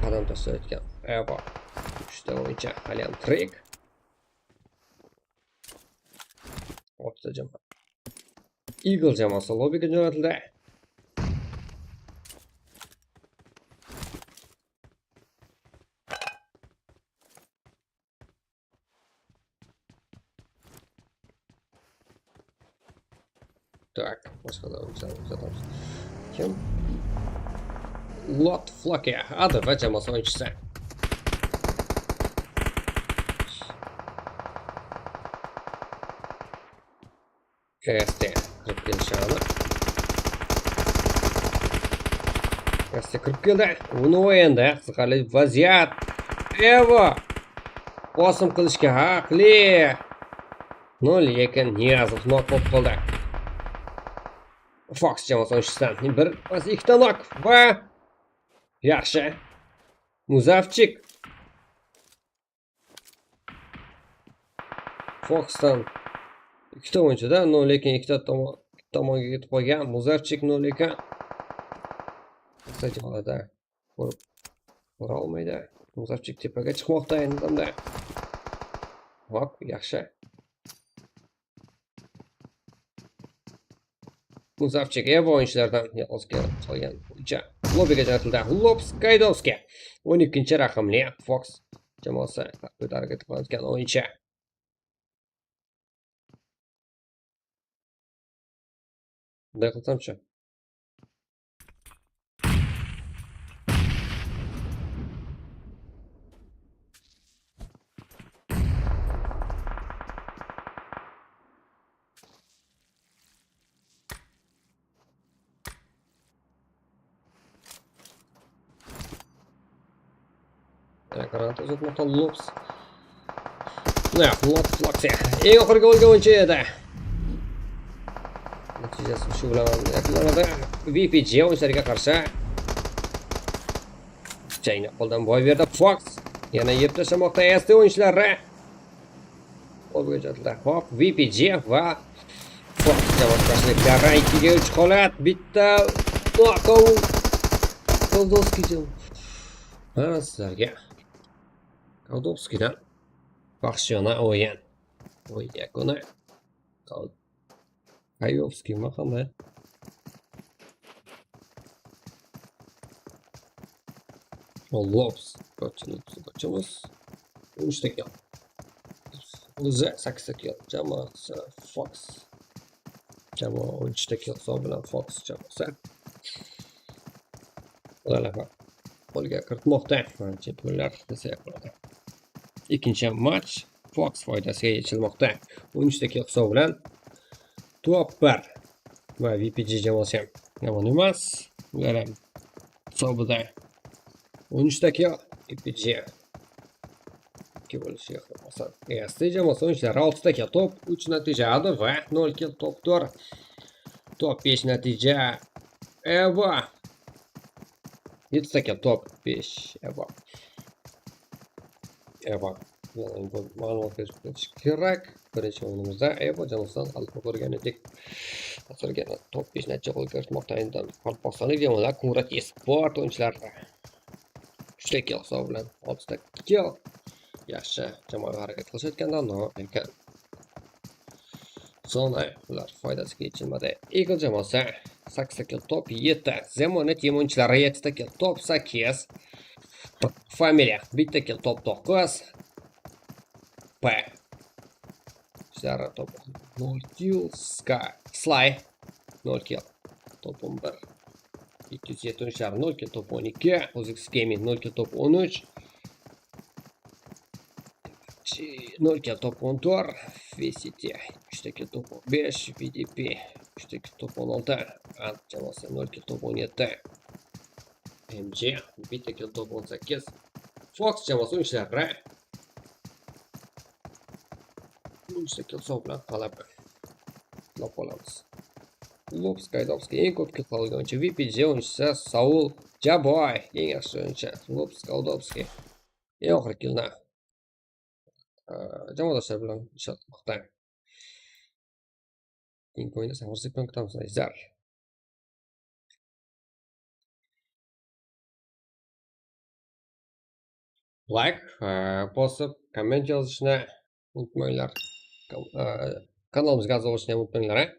qadam tashlayotgan Eva. 3ta o'yinchi hali ham tirik. 6ta jamoa. Eagle jamoasi lobiga jo'natildi. Так, boshqa o'yinchilarni kuzatamiz. Kim? Lot Floki, ADV jamoasi o'yinchisi. ST kirib kelishi aniq. ST kirib keldi. Uni o'yinda qiziqarli vaziyat. Eva bosim qilishga haqli. Lekin Niyazov nok bo'lib qoldi. Fox jamoasi o'yinchisidan bir pas, ikkita nok va yaxshi. Muzafchik Foxdan ikkita o'yinchida, lekin ikkita tomonga ketib qolgan Muzafchik, lekin jamoada ko'rib bora olmaydi. Muzafchik tepaga chiqmoqda endi. Hop, yaxshi. Muzafchik Eva o'yinchilardan yolg'izga qolgan o'yinchi. Lobiga jo'natildi. Lobs Kaydovskiy 12-raqamli Fox jamoasi ko'tarib ketayotgan o'yinchi. Bunday qilsamchi? Granata uzatmoqda Lobs. Lot Floxi eng oxirgi o'lgan o'yinchi edi. Natijasi shu bilan yakunlanadi. VPG o'yinchilariga qarshi jangni qo'ldan boy berdi Fox. Yana yeb tashlamoqda ST o'yinchilari. Qo'lga jo'natildi. Hop, VPG va Fox jamoasi qarshiliklari 2-3 holat. Bitta nokaut. Koldovskiy. Mana sizlarga Koldovskiydan vahshiyona o'yin. O'yin yakuni. Kayovskiymi qanday? Lobs. Ko'chamiz. 3ta kill. O'zi 8ta kill. Jamoasi Fox. Jamoa 13ta kill hisobi bilan Fox jamoasi g'alaba qo'lga kiritmoqda. Chempionlar desak bo'ladi. Ikkinchi match Fox foydasiga yechilmoqda. 13ta kill hisobi bilan top 1 va VPG jamoasi ham yomon emas. Ular ham hisobida 13ta kill VPG ikki bo'lishiga oson. ST jamoasi o'yinchilari 6ta kill, top 3 natija va 0 kill top 4. Top 5 natija Eva. 7ta kill top 5 Eva. Eva. Ma'lumot berib kerak. Birinchi o'yinimizda Eva jamoasidan g'alaba ko'rgan edik. Hozirgina top 5 natija qo'lga kiritmoqda. Endi Qoraqalpog'istonlik jamoalar Quvvat Esport o'yinchilari. 3ta kill hisobi bilan 6 ta kill. Yaxshi jamoaviy harakat qilishayotganda, lekin zona ular foydasiga yechilmadi. Eagle jamoasi 8 kill top 7. Zemona team o'yinchilari 7 ta kill top 8. Family bitta kill top 9. P. Ishlari top 0 kill. Sky Sly 0 kill top 11. 207 o'yinchilari 0 kill top 12. Ozix Gaming 0 kill top 13. 0 kill top 14. VCT 3 kill top 15. VDP 3 kill top 16. Ant jamoasi 0 kill top 17. MG bitta kill top 18. Fox jamoasi o'yinchilari 3 kill hisobi bilan g'alaba tilab qolamiz. Lobs Kaydovskiy eng ko'p kill olgan o'yinchi, VPG o'yinchisi Saul Jaboy eng yaxshi o'yinchi. Lobs Kaydovskiy eng oxirgi killni jamoadoshlar bilan ishlatmoqda. Keyingi o'yinda sabrsizlik bilan kutamiz azizlar. Like bosib, komment yozishni unutmanglar. Kanalimizga a'zo bo'lishni ham unutmanglar.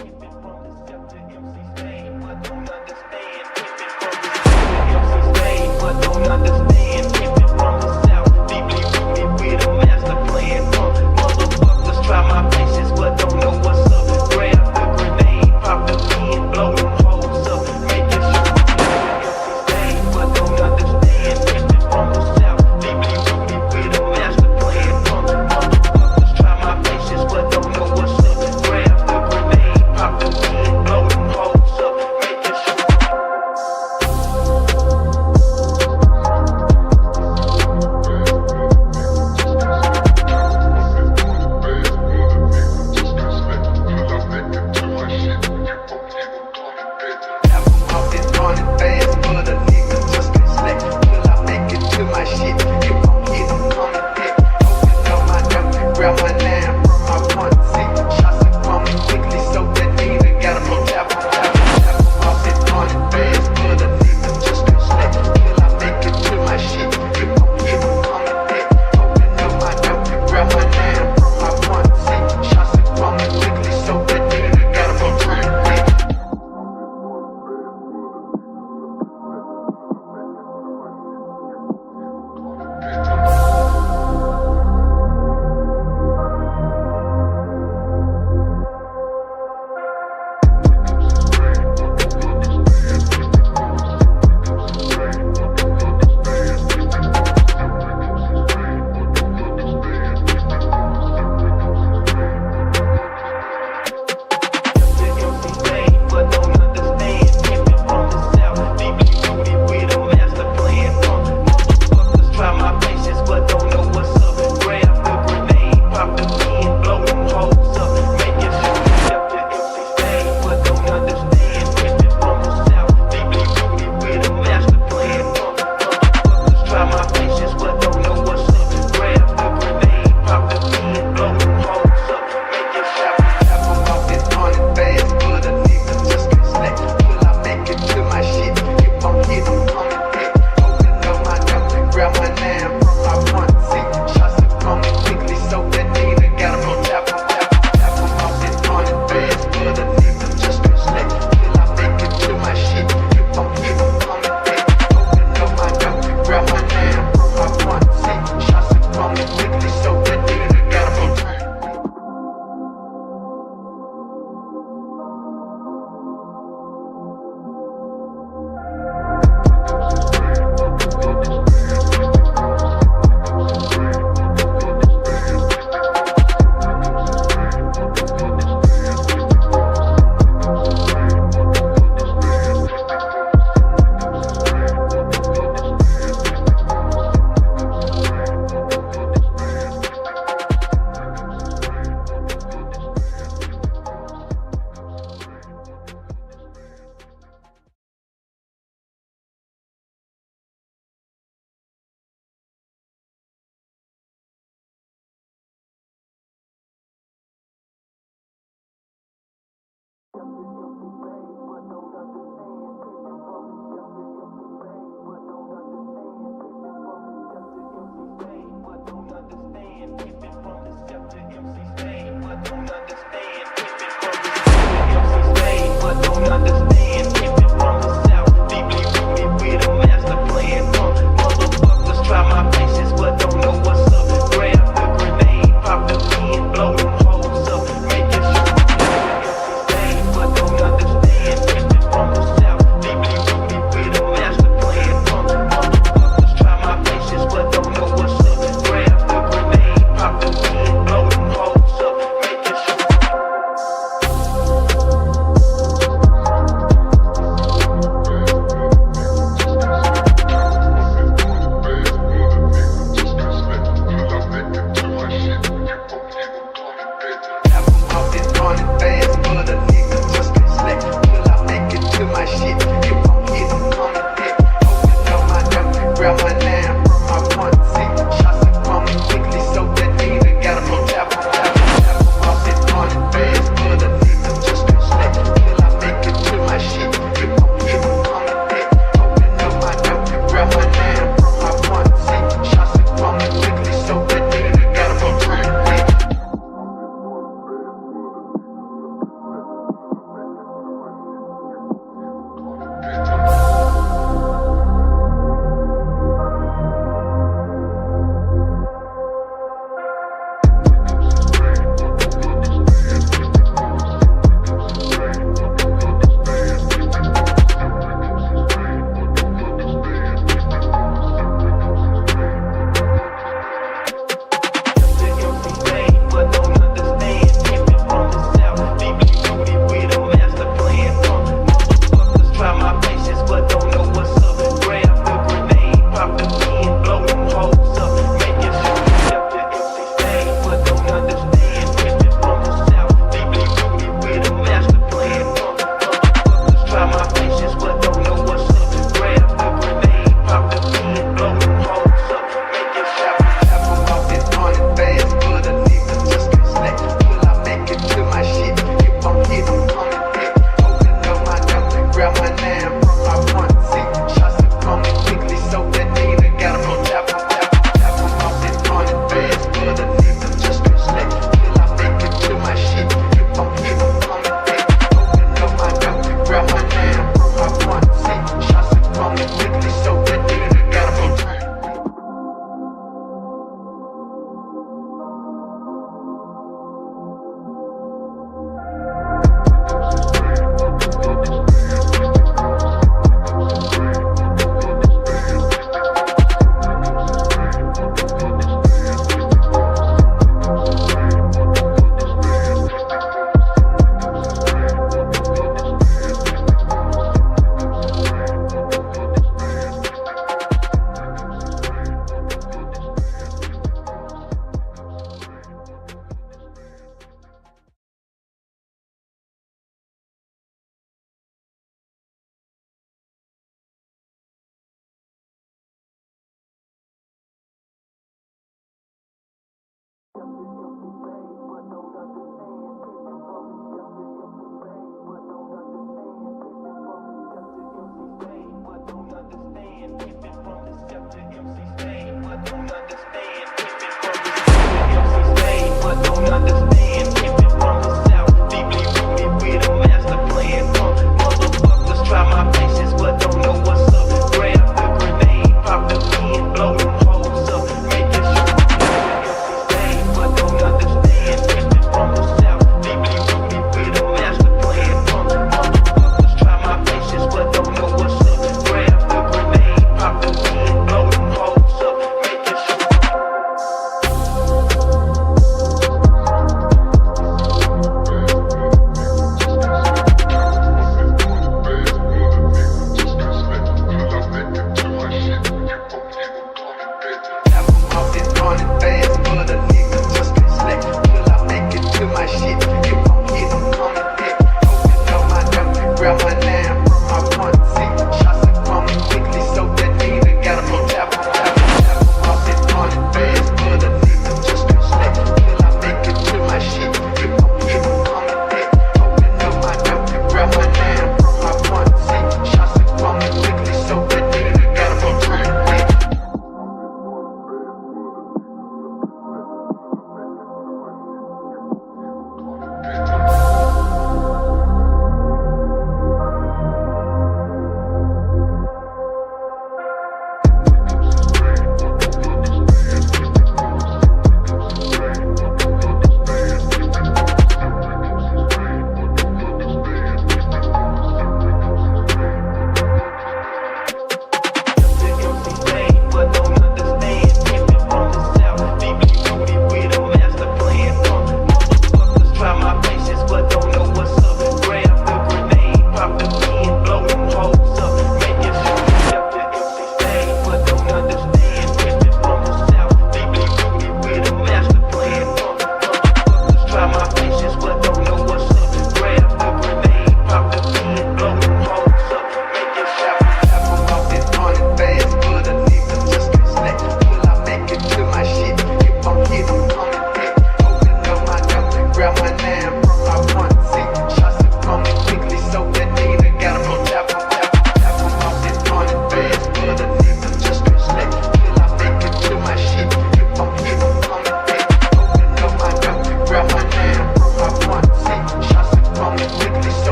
Pimpin' from the scepter, MC Stain, but don't understand. Pimpin' from the scepter, MC Stain, but don't understand. Pimpin' from the south, deeply rooted with a master plan. Punk motherfuckers try my patience, but don't know what's up. Grab the grenade, pop the pin, blow them hoes up, making sure MC Stain, but don't understand. Pimpin' from the south, deeply rooted with a master plan. Punk motherfuckers try my patience, but don't know what's up. Grab the grenade, pop the pin, blow them hoes up, making sure.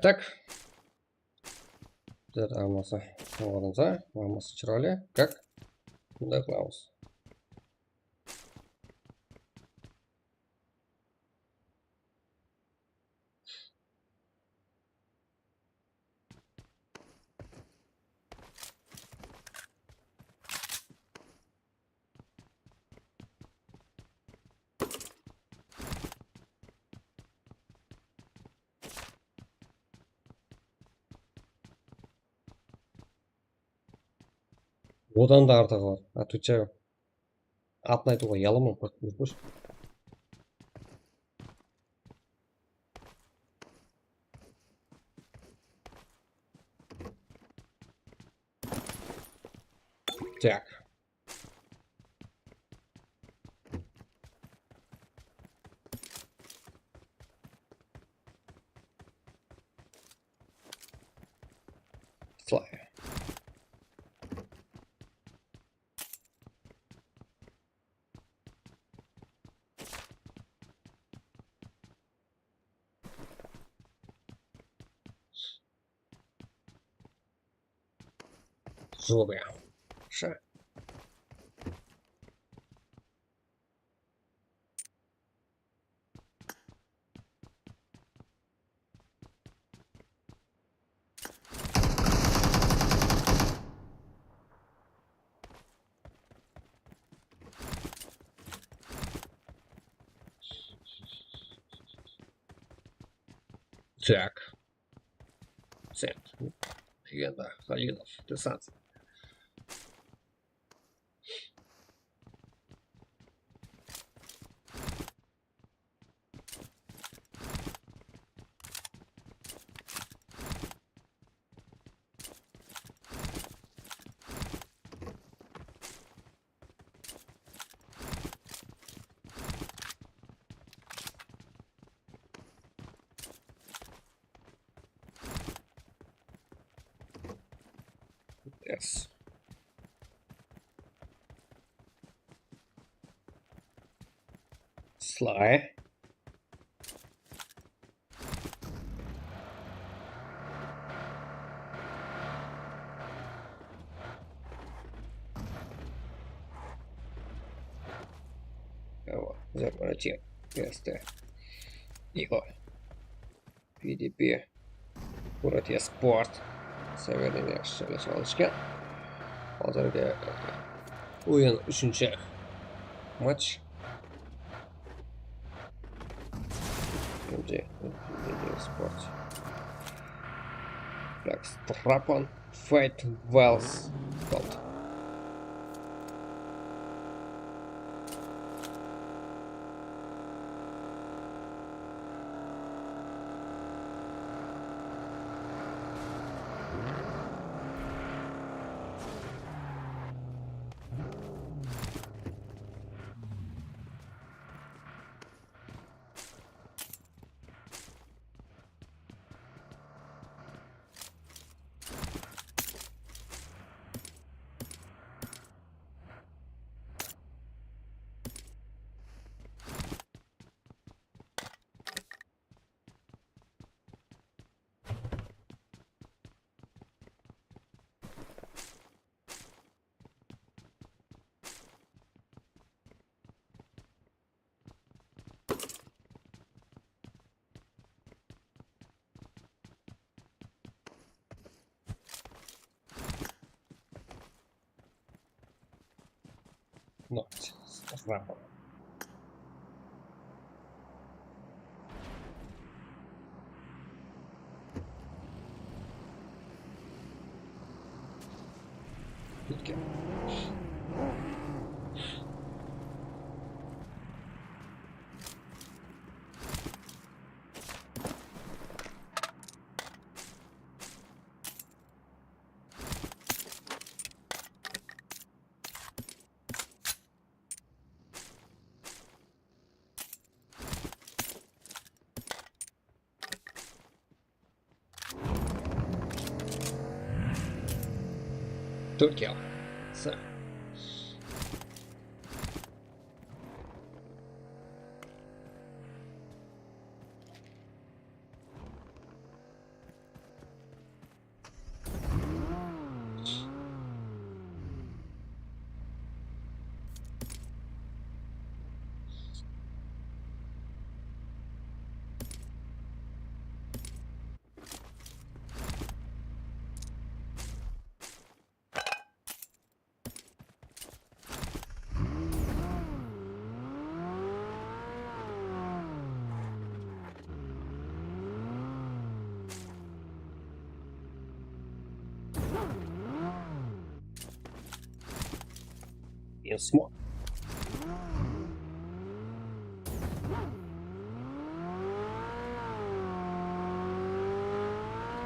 Так. Hammasi o'rnida, hammasi chiroyli. Как? Bunday qilamiz. Одан да артығы бар. Отвечаю. Атын айтуға ұяламын, қойшы. Так. Слай. Zoba. Ша. Так. Цент. Легенда. Халилов. Десант. Yes. Sly. О, заворотил. СТ. Иго. PDP. Kurat Sport. Severni yaxshi joylashib olishgan. Hozirgi o'yin 3-match. MJ Sport. Black Strapon Fight Wells Gold. Not Strapon. Okay. Turkiya. So. Small.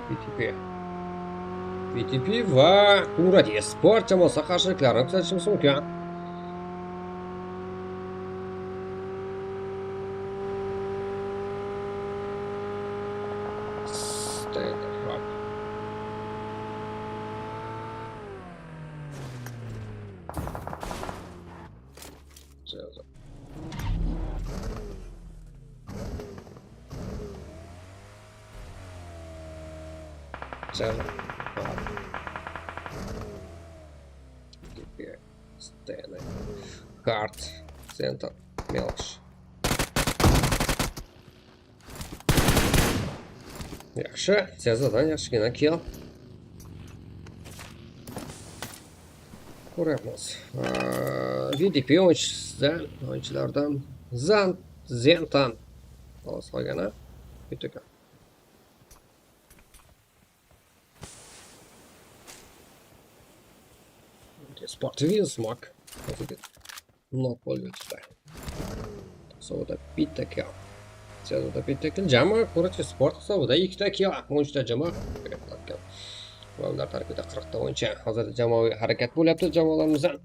PTP. PTP va Qur'at Sport jamoasi qarshiliklarini kuzatishimiz mumkin. Стены. Хард. Центр. Мелочь. Yaxshi, Sezadan yaxshigina kill. Ko'ryapmiz. VDP o'yinchisidan, o'yinchilardan Zan Zentan xolos qolgani bitta ekan. Sport Winsmark. Nok bo'lib o'tibdi. Hisobida bitta kill. Sezada bitta kill. Jamoa Ko'richi Sport hisobida ikkita kill. 13 ta jamoa harakat. Va ular tarkibida 40 ta o'yinchi. Hozirda jamoaviy harakat bo'lyapti jamoalarimizdan.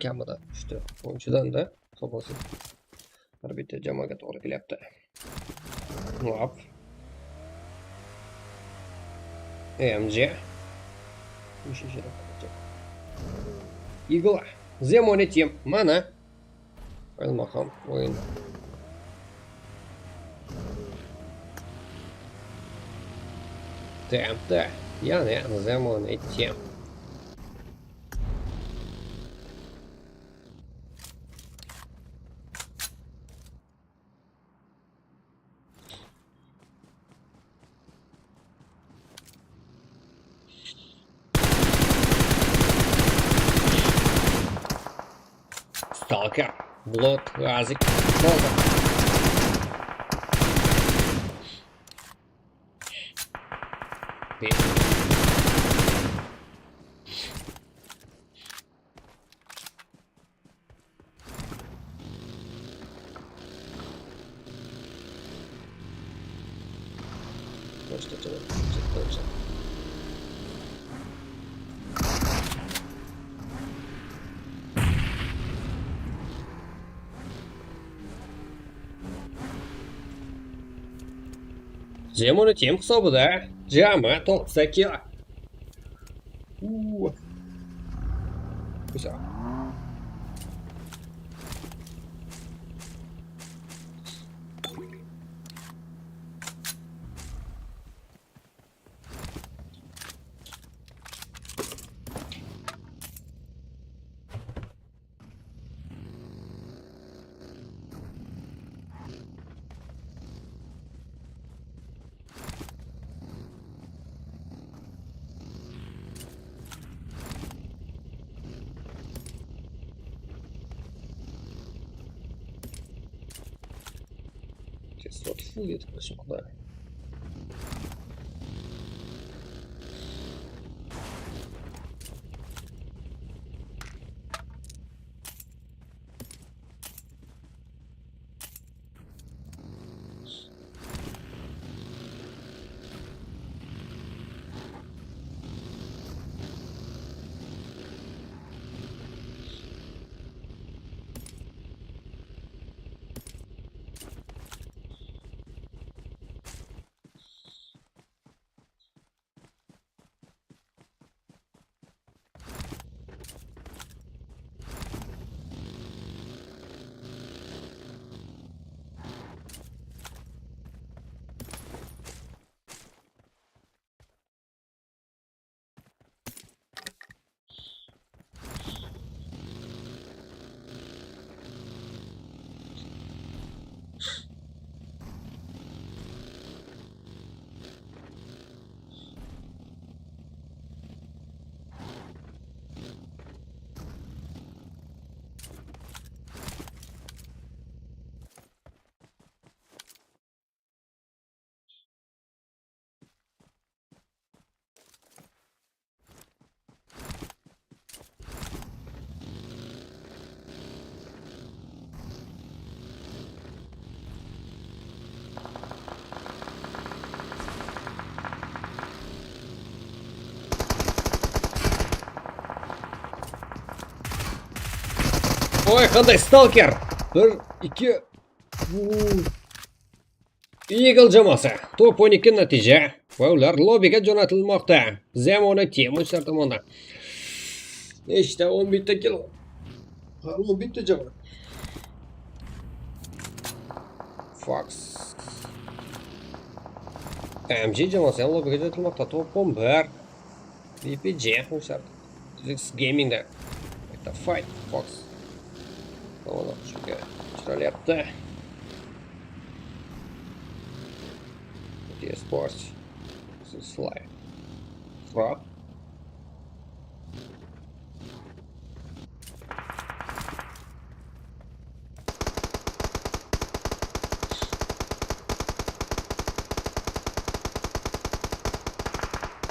Kamida 3 ta o'yinchidan-da hisoblasak. Har bitta jamoaga to'g'ri kelyapti. Hop. MG. Igla. Zemoni Team. Mana. O'yinmoq o'yin. TMT. Ya'ni Zemoni Team. Stalker, Blood, Razik, bo'ldi. Точно. Zemoni Team hisobida jami 9 kill. Güzel. Kislot full yetkazmoqda. Oy, qanday Stalker! 1 2 Eagle jamoasi. Top 12 natija va ular lobiga jo'natilmoqda. Zamona Team o'yinchilar tomonidan. Nechta 11 ta kill. 11 ta jamoa. Fox. MG jamoasi ham lobiga jo'natilmoqda. Top 11. BPG o'yinchilar X Gamingda bitta fight Fox tomonidan hujumga uchralyapti. Sports Sly. Frog.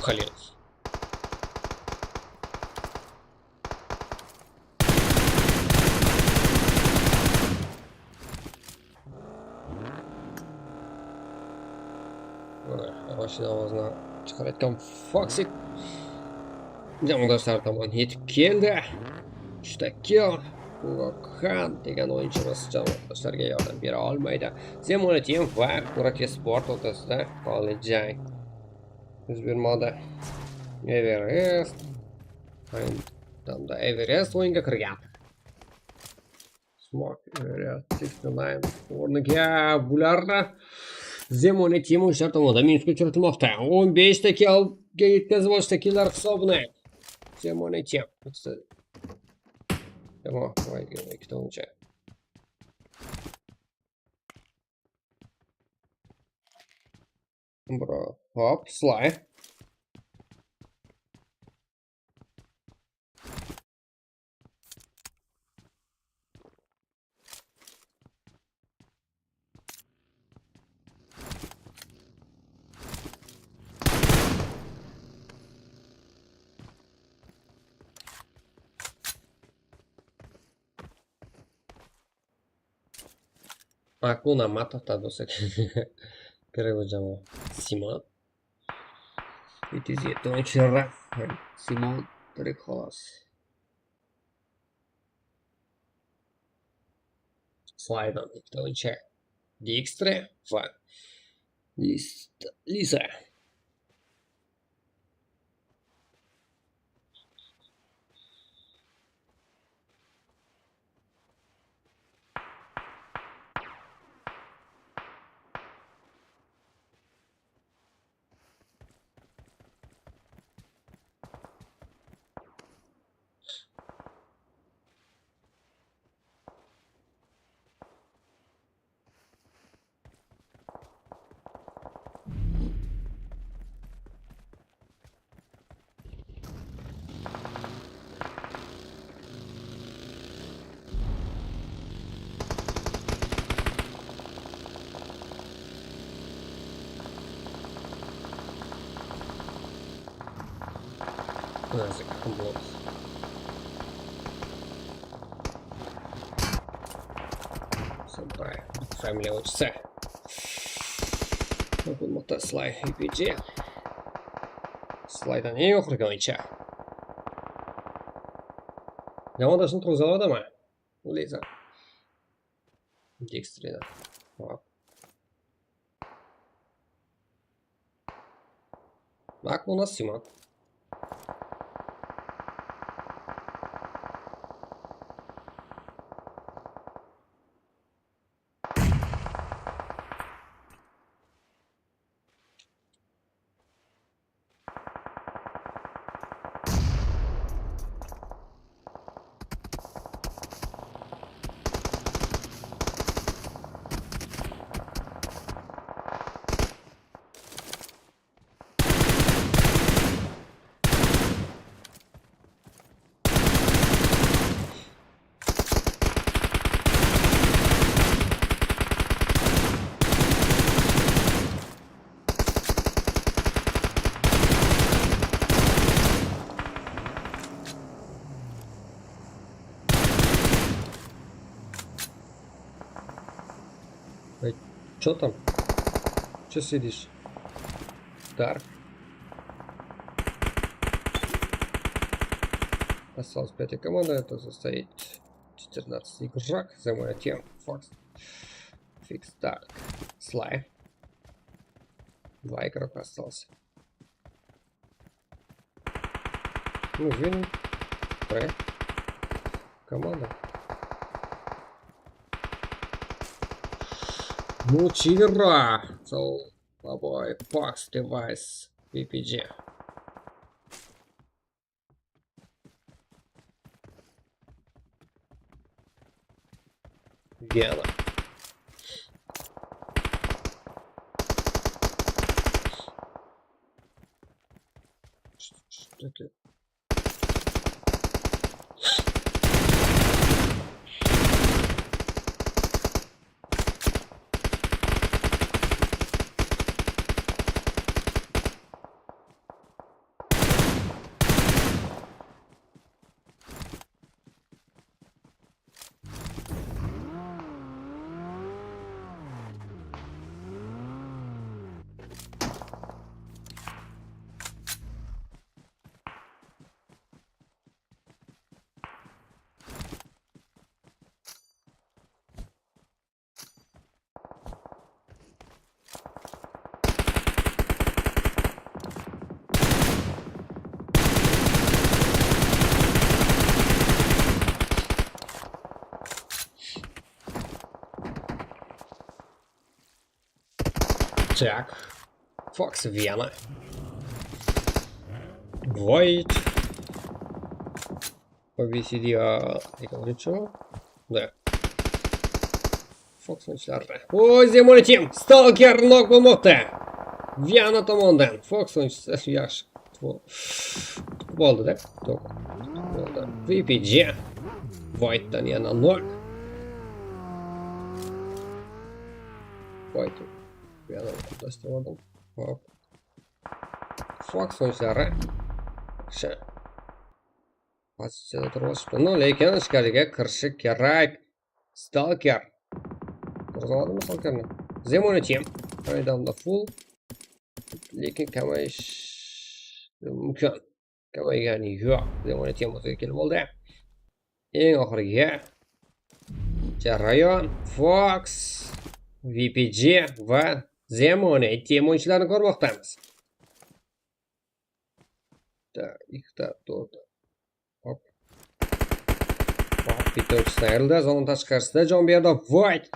Khalilov. Mashina ovozini chiqarayotgan Foxy jamoadoshlar tomon yetib keldi. 3 ta kill. Gökhan degan o'yinchimiz jamoadoshlarga yordam bera olmaydi. Zemona Team va Kurak Sport o'rtasida qonli jang yuz bermoqda. Everest. Damda Everest o'yinga kirgan. Smoke Everest 69 o'rniga bularni Zemona Team o'yinchilar tomonidan minusga uchratilmoqda. 15 ta killga yetkazib olishdi killar hisobini. Zemona Team. Jamoa ikkita o'yinchi. Bro, hop, Sly. Hakuna Matata bo'lsa kerak bu jamoa. Simon. 707 o'yinchilar. Simon tirik xolos. Slaydan ikkita o'yinchi. Dijkstra va Lisa. Blok. Samurai Family o'yinchisi. Topilmoqda Sly EPG. Slydan eng oxirgi o'yinchi. Jamoadoshini turg'iza oladimi? Liza. Dijkstra'dan. Hop. Akuna Simon. Чё там? Чё сидишь? Дарк. Осталась пятая команда, это состоит 14 игрок. За мой тем Фокс, Фикс Дарк, Слай. 2 игрока осталось. Ну, Вин, 3. Команда. Мучира! Boy, Fox Device, VPG. Viena. Что это? Так. Fox Viena. Void. VCD degan o'yinchi. Да. Fox o'yinchilari. O, Zemoni Team. Stalker nok bo'lmoqda. Viena tomonidan. Fox o'yinchisi yaxshi. Bo'ldi-da. Bo'ldi. VPG. Voiddan yana nok. Void. Yana o'tlashtirdim. Hop. Fox o'yinchilari. Yaxshi. Pozitsiyada turib, no, lekin ichkariga kirishi kerak. Stalker. Ko'ra oladimi Stalkerni? Zemoni Team. Maydonda full. Lekin kamayish mumkin. Kamaygani yo'q. Zemoni Team o'ziga kelib oldi. Eng oxirgi jarayon Fox, VPG va Zemoni Team o'yinchilarini ko'rmoqdamiz. Bitta, ikkita, to'rtta. Hop. Hop, bitta o'chishdan ayrildi. Zona tashqarisida jon berdi. Void.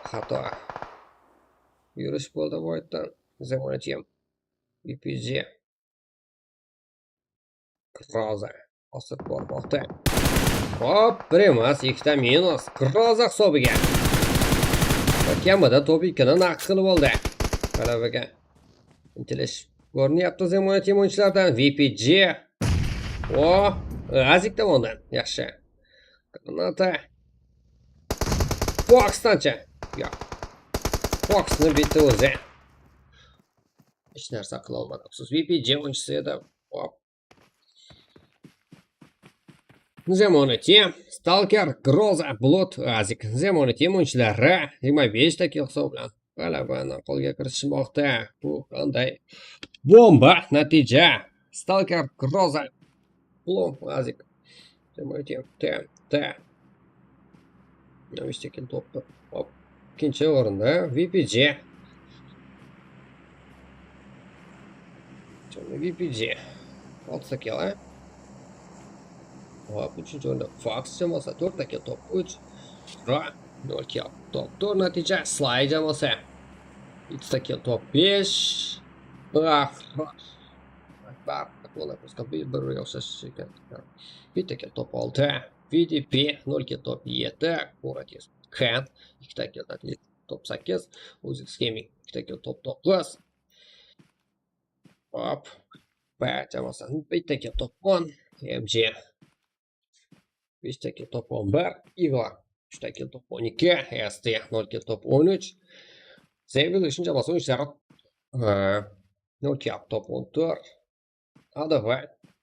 Xato. Yurish bo'ldi Voiddan. Zemoni Team. VPG. Groza. Osib bormoqda. Hop, bir emas, ikkita minus. Groza hisobiga. Va kamida top 2ni naqd qilib oldi. G'alabaga intilish ko'rinyapti Zemoni Team o'yinchilaridan. VPG. O, Azik tomonidan. Yaxshi. Granata. Foxdancha. Yo'q. Foxni bitta o'zi. Hech narsa qila olmadi. Afsus, VPG o'yinchisi edi. Hop. Zemoni Team, Stalker, Groza, Blood, Azik. Zemoni Team o'yinchilari 25 ta kill hisob bilan g'alabani qo'lga kiritishmoqda. Bu qanday bomba natija. Stalker, Groza, Blood, Azik. Zemoni Team, T, T. 25 ta kill to'pdi. Hop. Ikkinchi o'rinda VPG. VPG. 6 ta kill, a? Hop, uchinchi o'rinda Fox jamoasi 4 ta kill top 3 va 0 kill top 4 natija. Sly jamoasi 2 ta kill top 5. Ah, Akbar, bir-biriga o'xshash ekan. Bitta kill top 6. VDP 0 kill top 7. Ko'ratis Ken 2 ta kill top 8. Uzix Gaming 2 ta kill top 9. Hop. B jamoasi bitta kill top 10. MG 5 ta kill top 11. Igor 3 ta kill top 12. ST 0 kill top 13. Evolution jamoasi o'yinchilari 0 kill top 14. ADV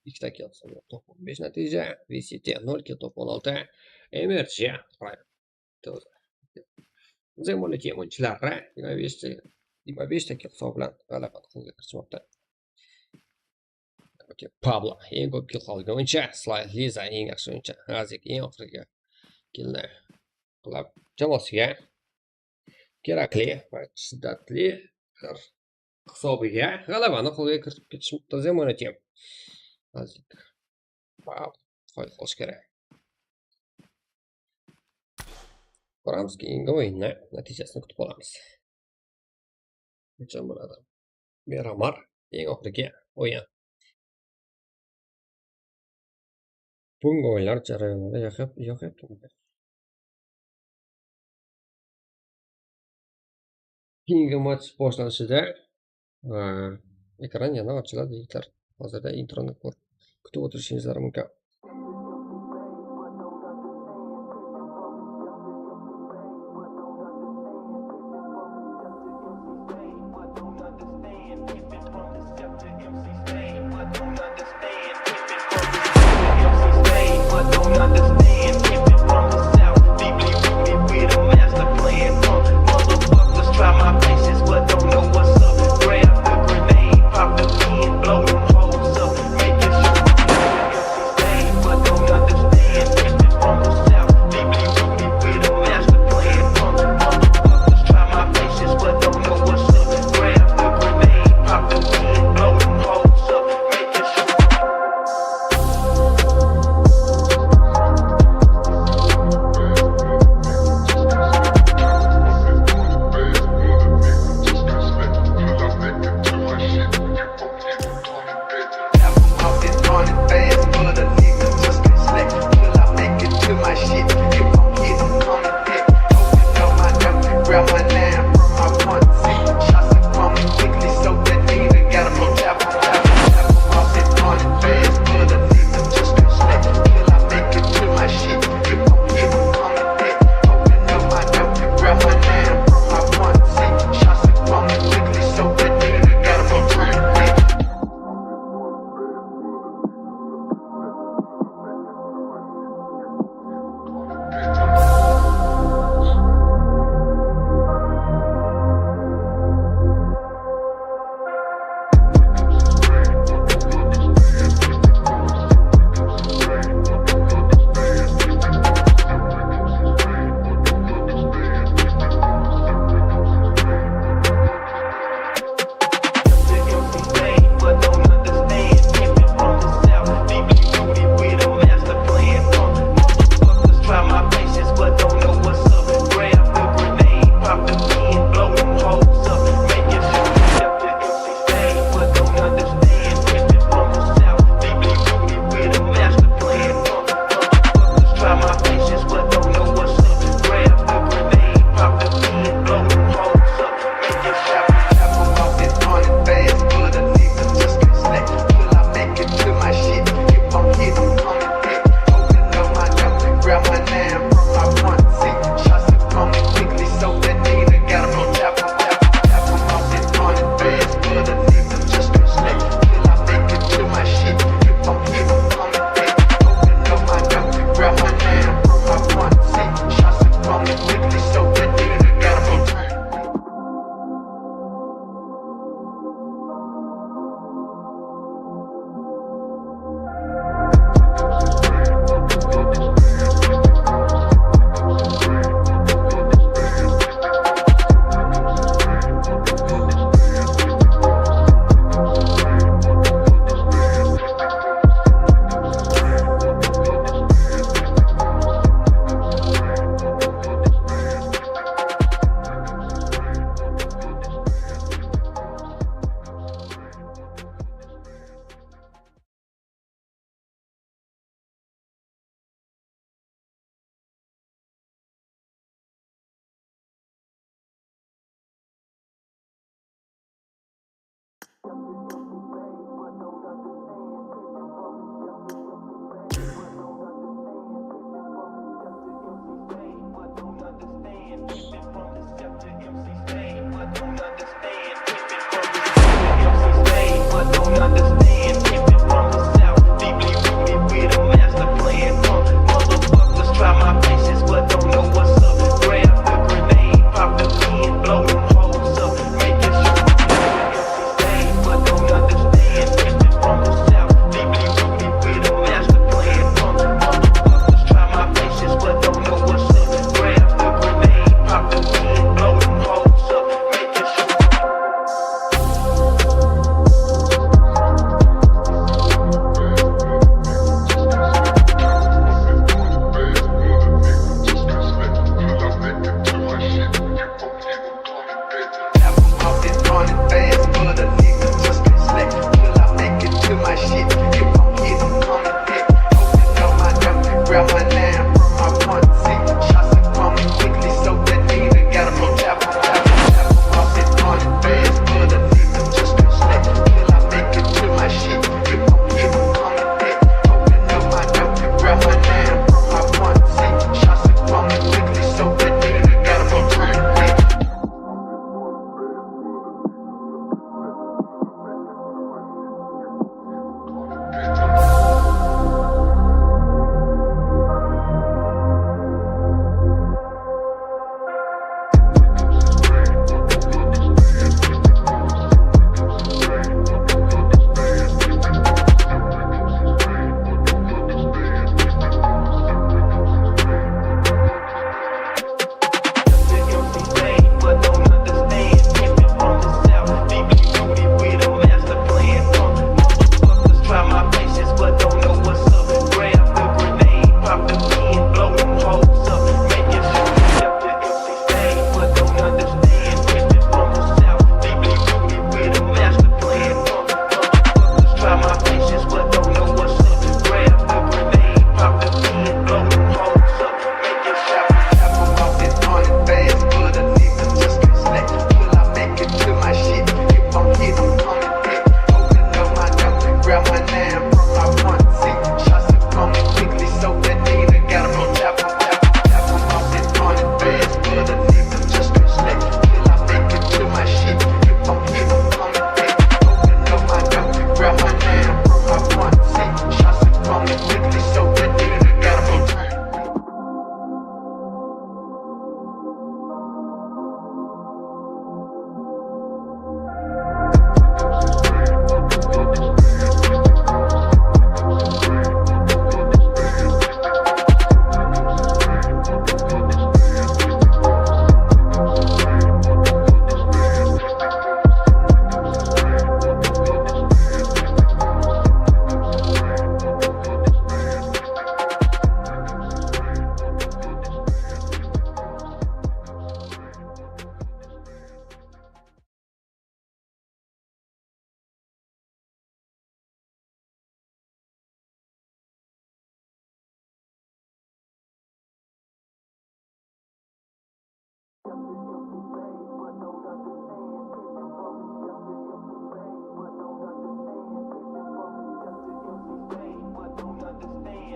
2 ta kill top 15 natija. VCT 0 kill top 16. MRG Zemoni Team o'yinchilari 25 ta kill hisob bilan g'alabani qo'lga kiritishmoqda. Pablo eng ko'p kill olgan o'yinchi, Sly Liza eng yaxshi o'yinchi, Azik eng oxirgi killni qilib jamoasiga kerakli va shiddatli hisobiga g'alabani qo'lga kiritib ketishmoqda Zemoni Team. Azik. Wow, qo'y qolish kerak. Ko'ramiz keyingi o'yinni natijasini kutib qolamiz. Qachon bo'ladi? Miramar eng oxirgi o'yin. Bugungi o'yinlar jarayonida yoqyapti. Keyingi match boshlanishida ekran yana ochiladi, yigitlar. Hozirda introni ko'rib kutib o'tirishingizlar mumkin.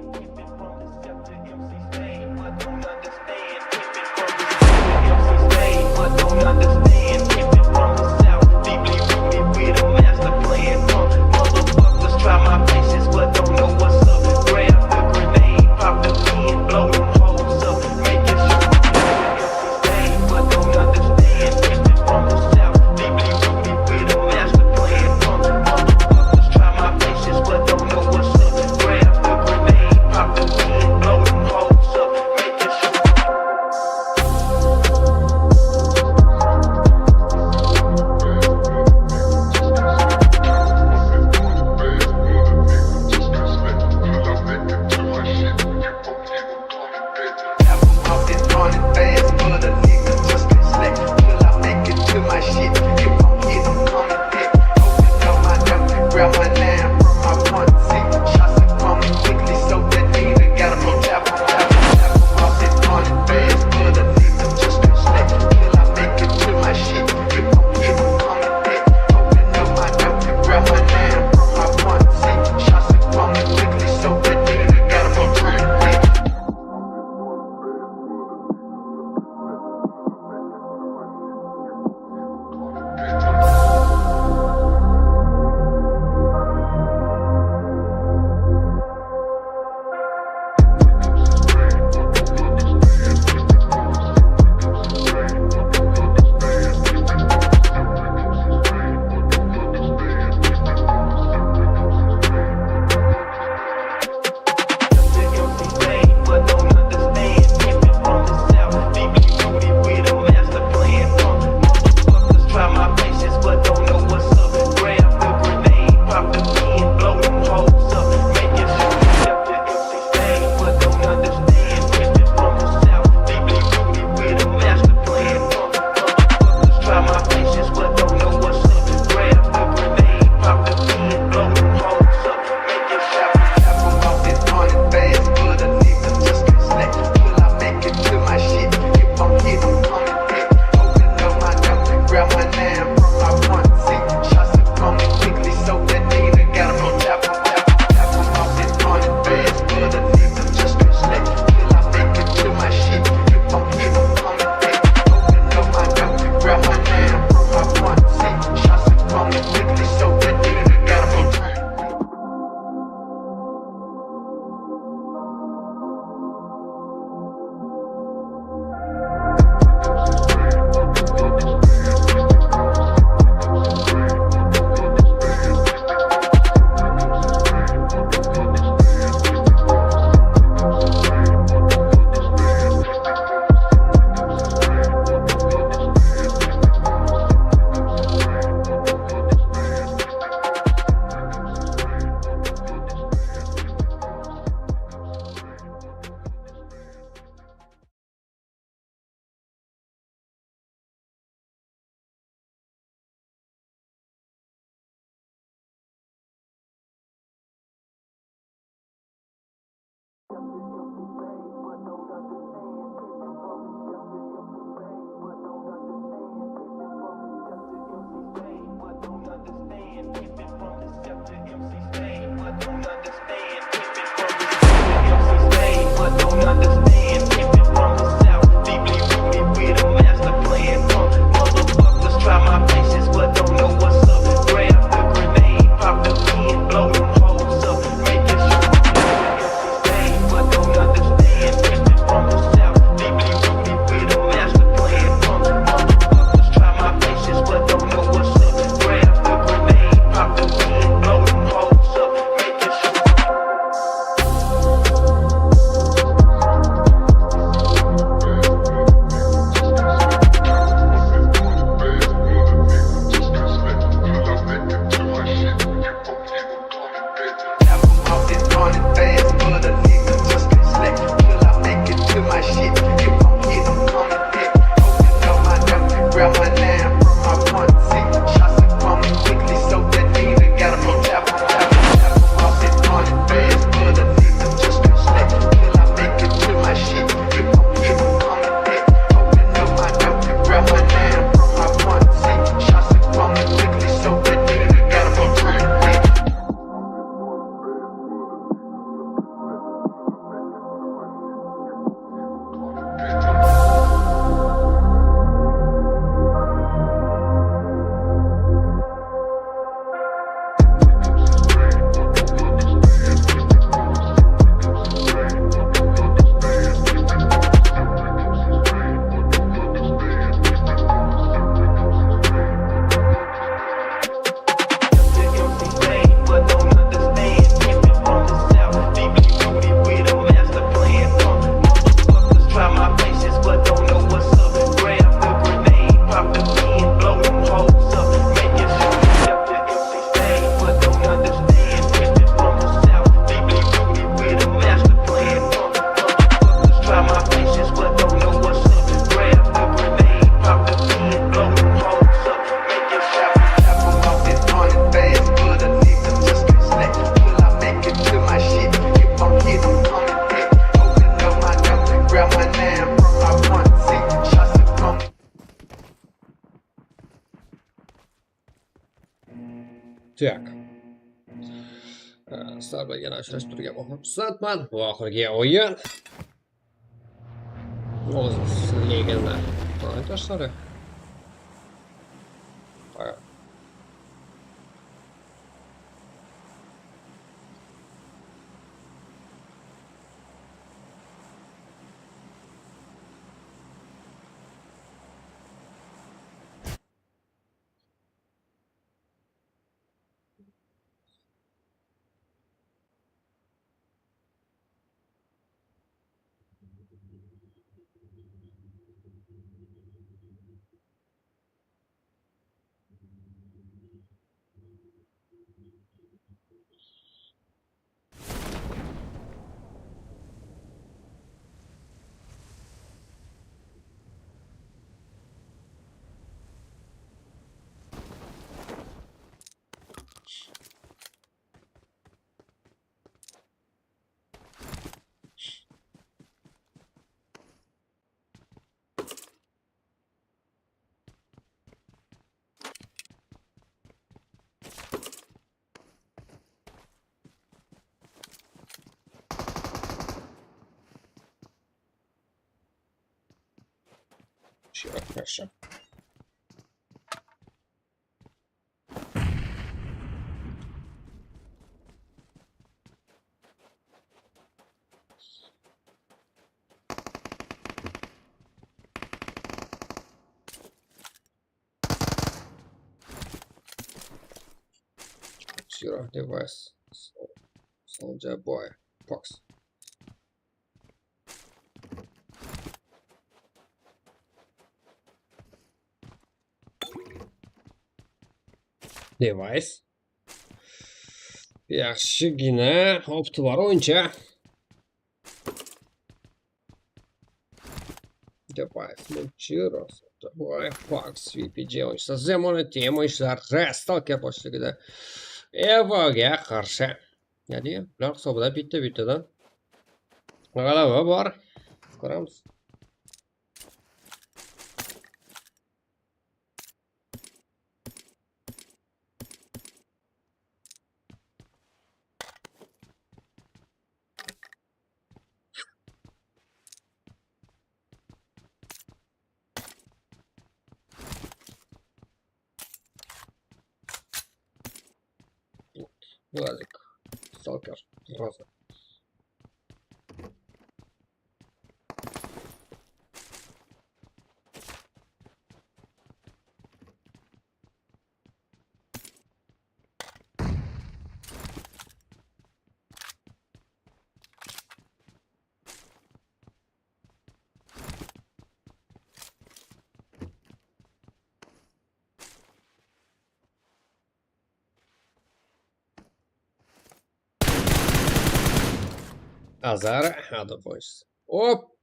Pimpin' from the scepter, MC Stain, but don't understand. Pimpin' from the scepter, MC Stain, but don't understand. Pimpin' from the south, deeply rooted with a master plan. Motherfuckers try my patience, but don't know what's up. Grab the grenade, pop the pin, blow them hoes up, making sure MC Stain, but don't understand. Pimpin' from the south, deeply rooted with a master plan. Motherfuckers try my patience, but don't know what's up. Grab the grenade, pop the pin, blow them hoes up, making sure. Так. Sizlar bilan yana uchrashib turgan xursandman. Bu oxirgi o'yin. O'z legenda. Tashlari. Хорошо. Zero device. Soldier boy. Box. Device. Yaxshigina opti bor o'yinchi. Device Monchiro. Boy Fox VPG o'yinchisi Zemon Team o'yinchilari Stalker boshchiligida Evoga qarshi. Ya'ni ular hisobida bitta-bittadan g'alaba bor. Ko'ramiz. Владик, сталкер, роза. Azar Voice. Hop!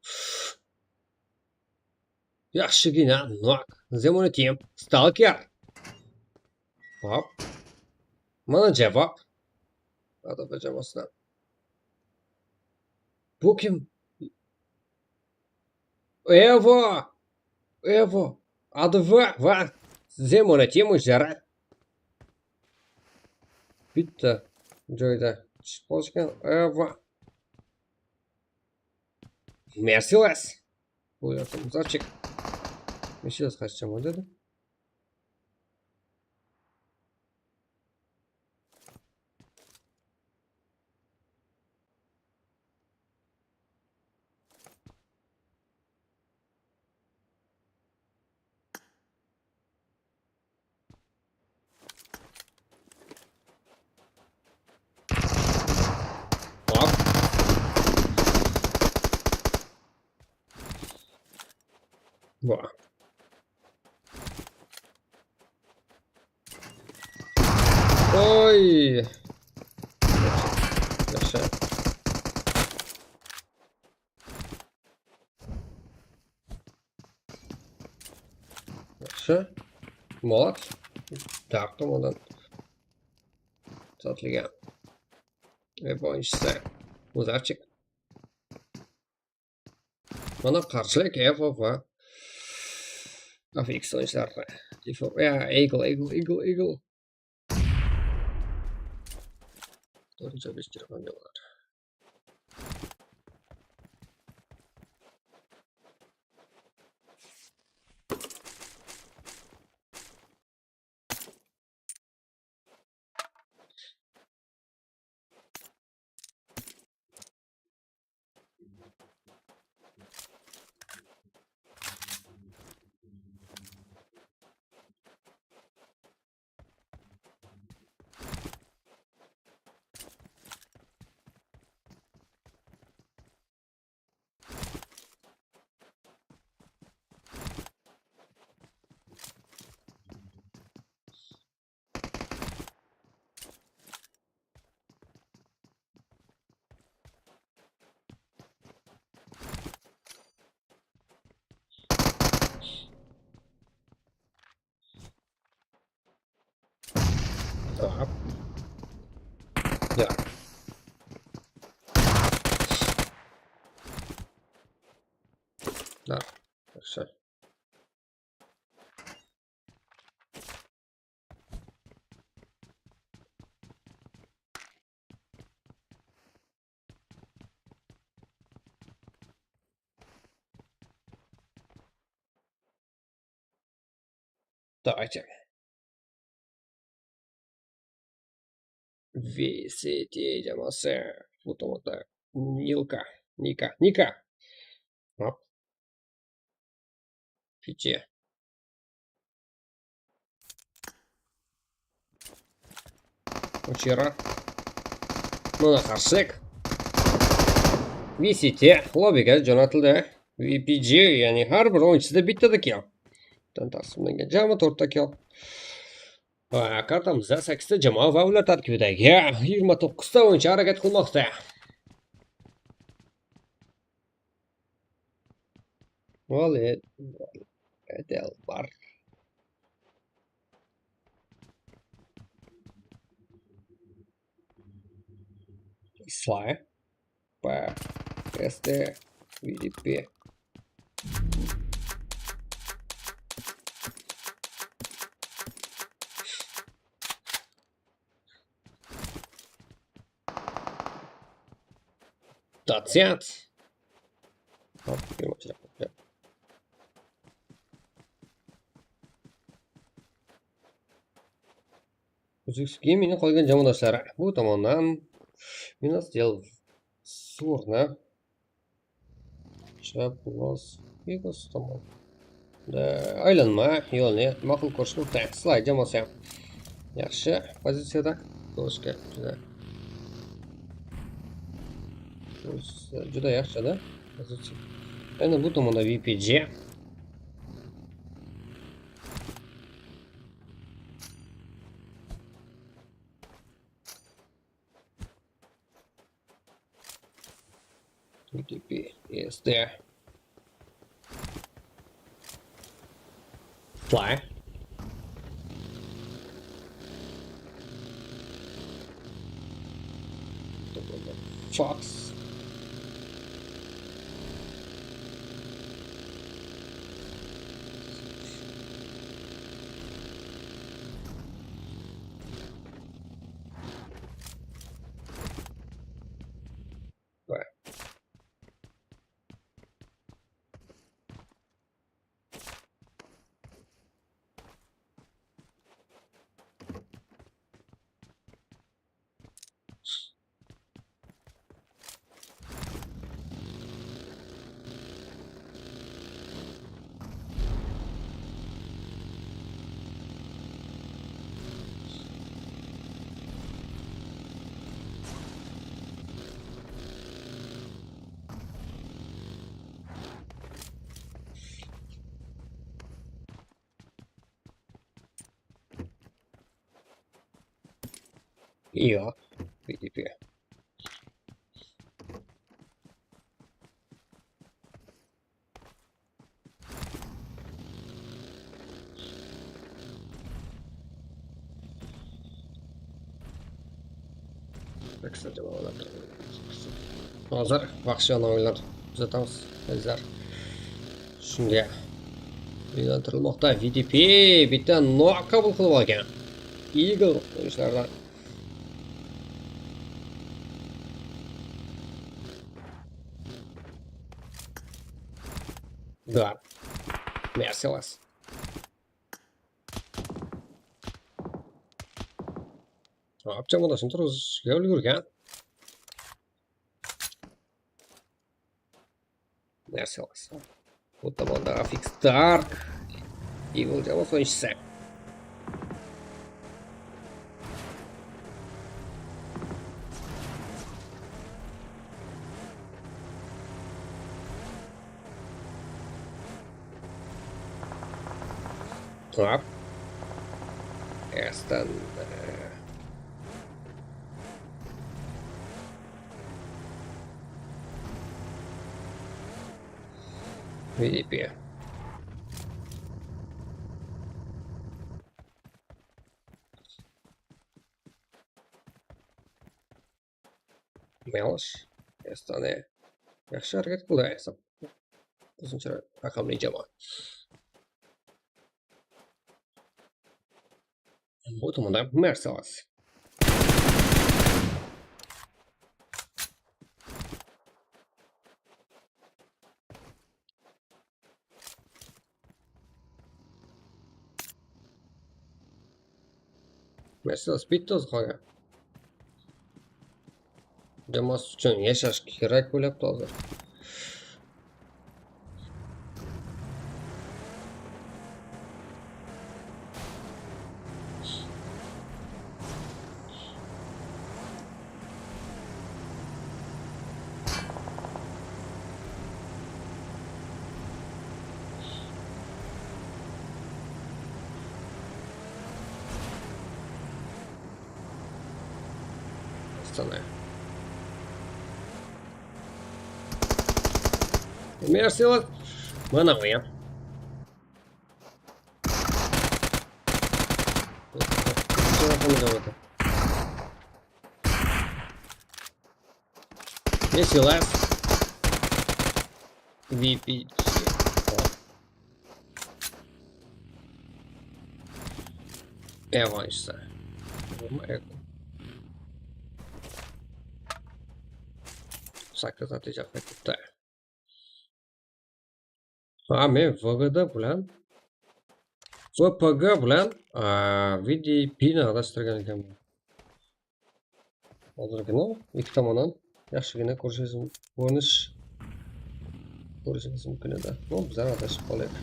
Yaxshigina nok. Zemon Team. Stalker. Hop. Mana javob. ADV jamoasidan. Bu kim? Evo! Evo! ADV va Zemon Team o'yinchilari bitta joyda tushib qolishgan. Evo! Mercedes. Bu yoqda Muzarchik. Mercedes qaysi jamoada edi? Hop. Va. Oy! Yaxshi. Yaxshi. Molot. Dark tomondan sotilgan. Ve o'yinchisi Muzarchik. Mana qarshilik Evo va FX o'yinchilari. Ya, Eagle, Eagle, Eagle, Eagle. To'rtinchi, beshinchi raqamga bo'lar. Так. Да. Да. Хорошо. Давайте. VCT jamoasi bu tomonda Nilka, Nika, Nika. Hop. PG. Uchira. Mana qarshilik. VCT lobiga jo'natildi. VPG, ya'ni har bir o'yinchisida bittada kill. Dan taqsimlangan jami 4 ta kill. Va kartamizda 8 ta jamoa va ular tarkibidagi 29 ta o'yinchi harakat qilmoqda. Valet Edelbar. Sly P ST VDP. Tatsiat. Hop, Uzx Gaming'ning qolgan jamoadoshlari bu tomondan Minas del Surna Los Eagles tomon aylanma yo'lni ma'qul ko'rishmoqda. Slay jamoasi ham yaxshi pozitsiyada bo'lishga juda yaxshi-da pozitsiya. Endi bu tomonda VPG. UTP is there. Fly. Fox. Yo'q, PDP. Hozir vahshiyona o'yinlar kuzatamiz, azizlar. Shunga yo'naltirilmoqda. VDP bitta nok qabul qilib olgan. Eagle o'yinchilaridan. Dar. Mercedes. Hop, jamoadosini turg'izishga ulgurgan. Mercedes. Bu tomonda Afix Dark. Evil jamoasi o'yinchisi. Hop. Aston VDP. Melish Astana yaxshi harakat qildi ayniqsa. Qo'shimcha raqamli jamoa. Bu tomonda Mercedes. Mercedes bitta o'zi qolgan. Jamoasi uchun yashash kerak bo'lyapti hozir. Astana. Mercedes. Mana bu ham. Mercedes. VPG. Ev o'yinchisi. 8 natija qaytibdi. Ha, men VGD bilan VPG bilan VDP ni adashtirgan ekanman. Hozirgina ikki tomondan yaxshigina ko'rishingiz mumkin edi. Bu bizlar adashib qoldik.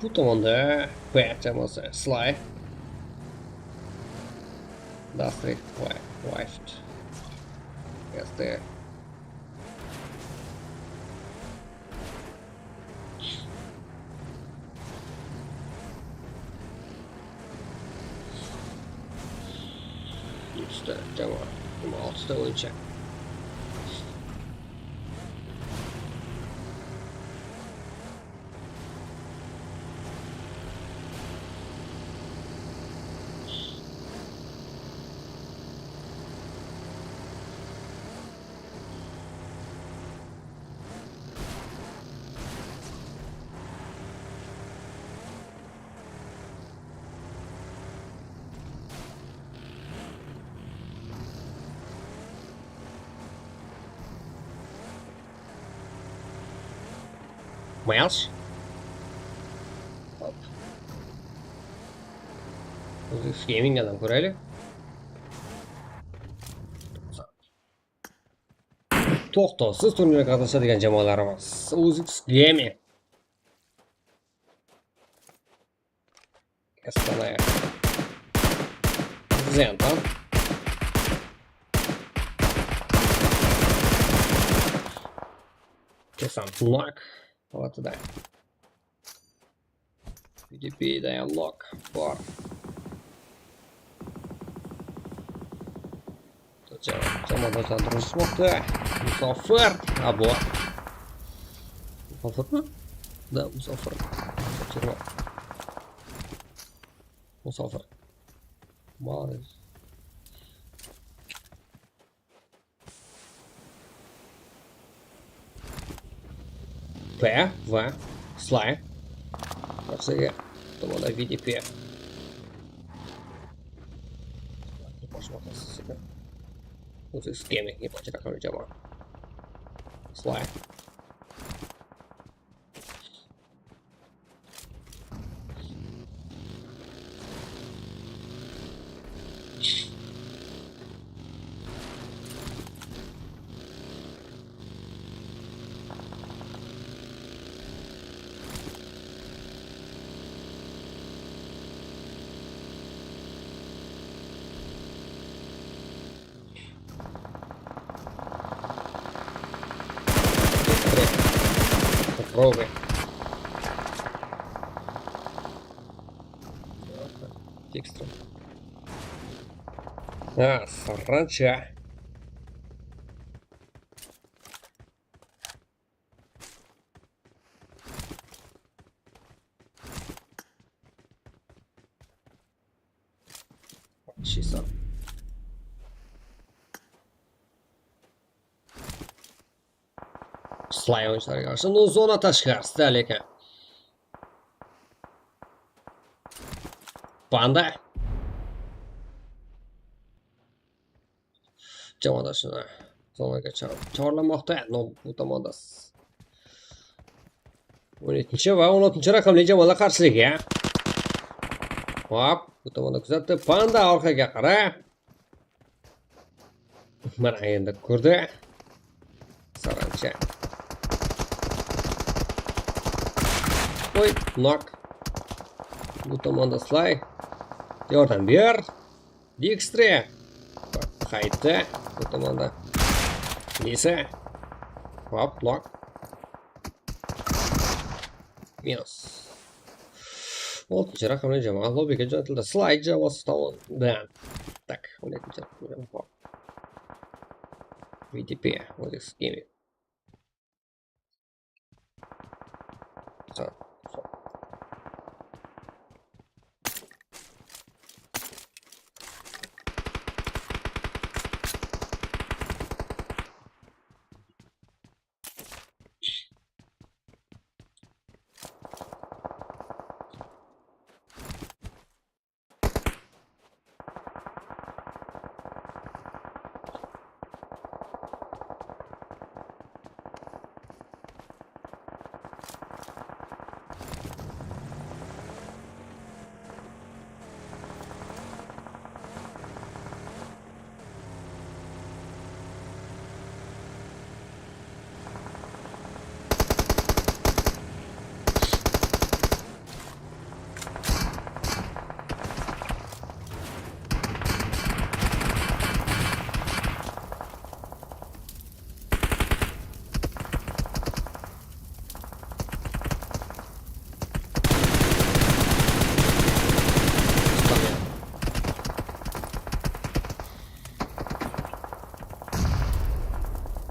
Bu tomonda P jamoasi Sly Dastri Wife ST. Uchta jamoa, oltita o'yinchi. Miles. Hop. O'zi Gamingdan ham ko'raylik. To'xtovsiz turnirga qatnashadigan jamoalarimiz. Uzx Gaming. Astana. Zenton. Kesan knock. Holatida. PDP dialog bor. Jamoadan turishmoqda. Musofir. Abo. Musofirmi? Da, musofir. Musofir. Молодец. P, V, Sly. Yaxshiga tomonda VDP. O'zi Gaming jamoa. Sly. Robi. Dexter. А, саранча. Чисто. Slay o'yinchilariga qarshi. Ну, zona tashqarisida lekin. Panda. Jamoadoshini zonaga chorlamoqda. No, bu tomonda 17 va 16 raqamli jamoalar qarshiligi. Hop, bu tomonda kuzatdi. Panda orqaga qara. Mana endi ko'rdi. Sarancha. Oy, knock. Bu tomonda Slay. Yordam ber. Dijkstra. Qaytdi. Bu tomonda Nisa. Hop, knock. Minus. 6 raqamli jamoa lobbiga jo'natildi. Slay jamoasi tomonidan. Tak, 12 raqamli jamoa. VDP, Odex Gaming. So.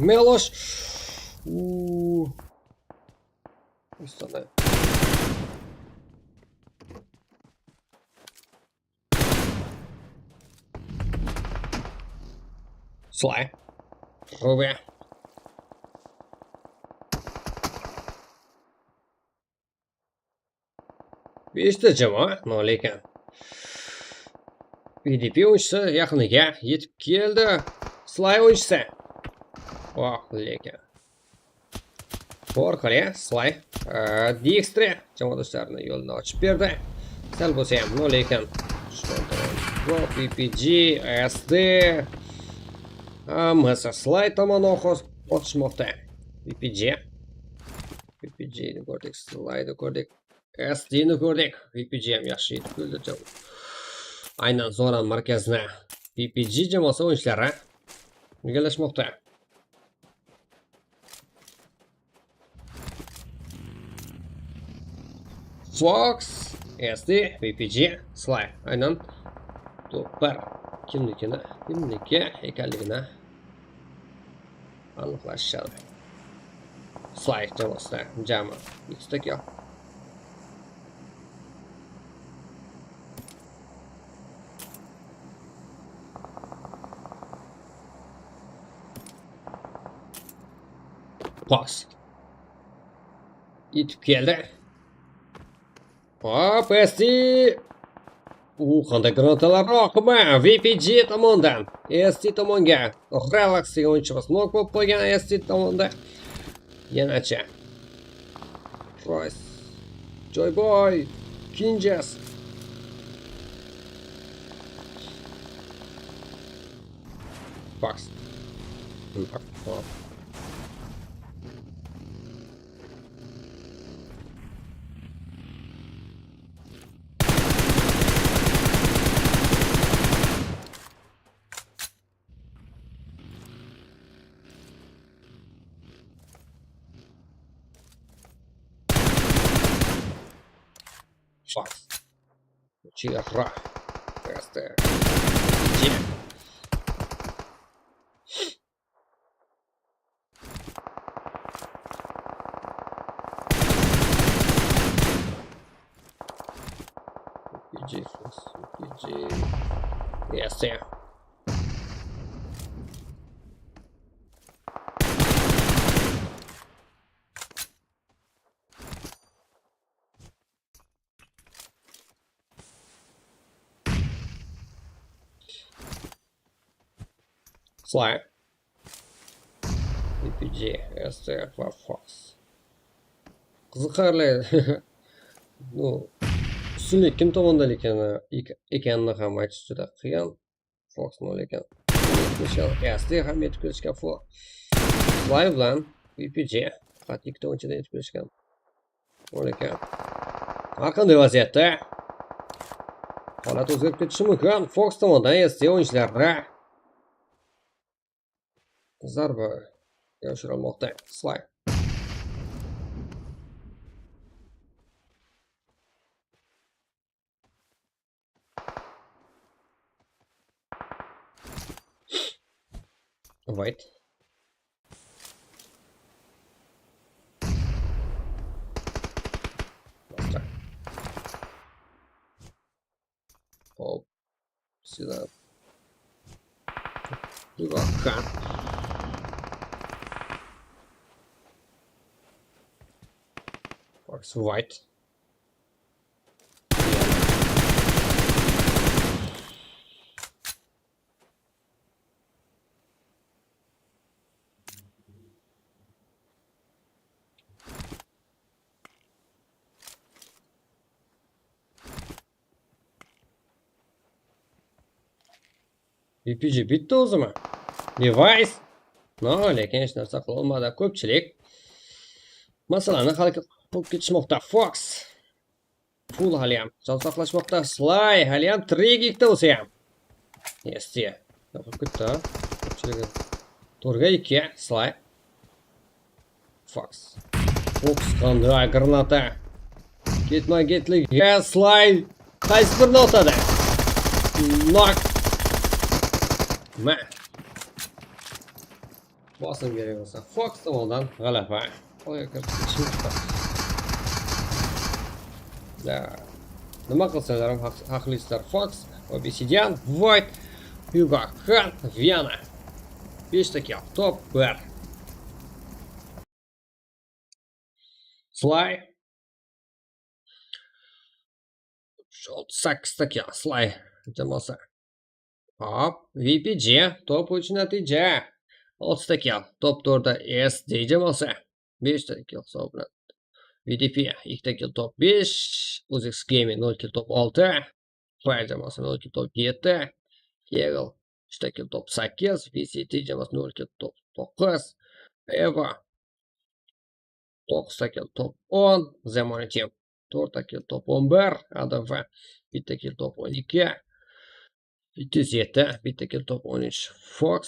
Melosh. Ustona. Slay. Ruby. Beshta jamoa, no lekin PDP o'yinchisi yaqiniga yetib keldi. Slay o'yinchisi. Oh, lekin. Bu orqali Slay Dijkstra jamoadoshlarini yo'lini ochib berdi. Sal bo'lsa ham, no lekin PPG, SD hammasi Slay tomon otishmoqda. PPG. PPG ni ko'rdik, Slayni ko'rdik, SD ni ko'rdik. PPG ham yaxshi yetib keldi. Aynan zona markazini PPG jamoasi o'yinchilari egallashmoqda. Fox, SD, VPG, Sly. Aynan top 1 kimnikini, kimniki ekanligini aniqlashadi. Sly jamoasida jami 3ta kill. Pas. Yetib keldi. Hop, SD. U qanday granatalar oqimi VPG tomondan SD tomonga. Relax degan o'yinchimiz nok bo'lib qo'ygan SD tomonda. Yanacha. Royce. Joyboy. Kinjas. Fox. Hop. Fox. Chira. ST. G. PG, Fox, PG. ST. Sly. VPG, ST va Fox. Qiziqarli. Ну, ustunlik kim tomondan ekanini ham aytish juda qiyin. Fox 0 ekan. ST ham yetib kelishgan. Sly bilan VPG faqat ikkita o'yinchida yetib kelishgan. Lekin har qanday vaziyatda holat o'zgarib ketishi mumkin. Fox tomonidan ST o'yinchilari zarba yoshirilmoqda. Sly. White. Bostra. Hop. Сюда. Ха. Fox White. VPG bitta o'zimi? Device. No, lekin hech narsa qila olmadi. Ko'pchilik masalani hal qilib ketishmoqda. Fox full haliyam jon saqlashmoqda. Sly haliyam tirik ikkita bo'lsa ham. ST topib ketdi. Ko'pchiligi 4-2 Sly. Fox. Fox qanday granata. Ketma-ketligiga Sly qaysi birini otadi? Knock. Ma. Bosim kerak bo'lsa Fox tomonidan g'alaba qo'lga kiritishmoqda. Nima qilsalar ham haqlisizlar. Fox, Obsidian, Void, Hugo Khan, Vienna. 5 ta kill, top 1. Sly. 8 ta kill, Sly jamoasi. Hop, VPG top 3 natija. 6 ta kill, top 4 da SD jamoasi. 5 ta kill hisobi bilan. VDP 2 ta kill top 5, Uzx Gaming 0 kill top 6, Fire jamoasi 0 kill top 7, Eagle 3 ta kill top 8, VCT jamoasi 0 kill top 9, Eva 9 ta kill top 10, The Money Team 4 ta kill top 11, ADV 1 ta kill top 12, 207, 1 ta kill top 13, Fox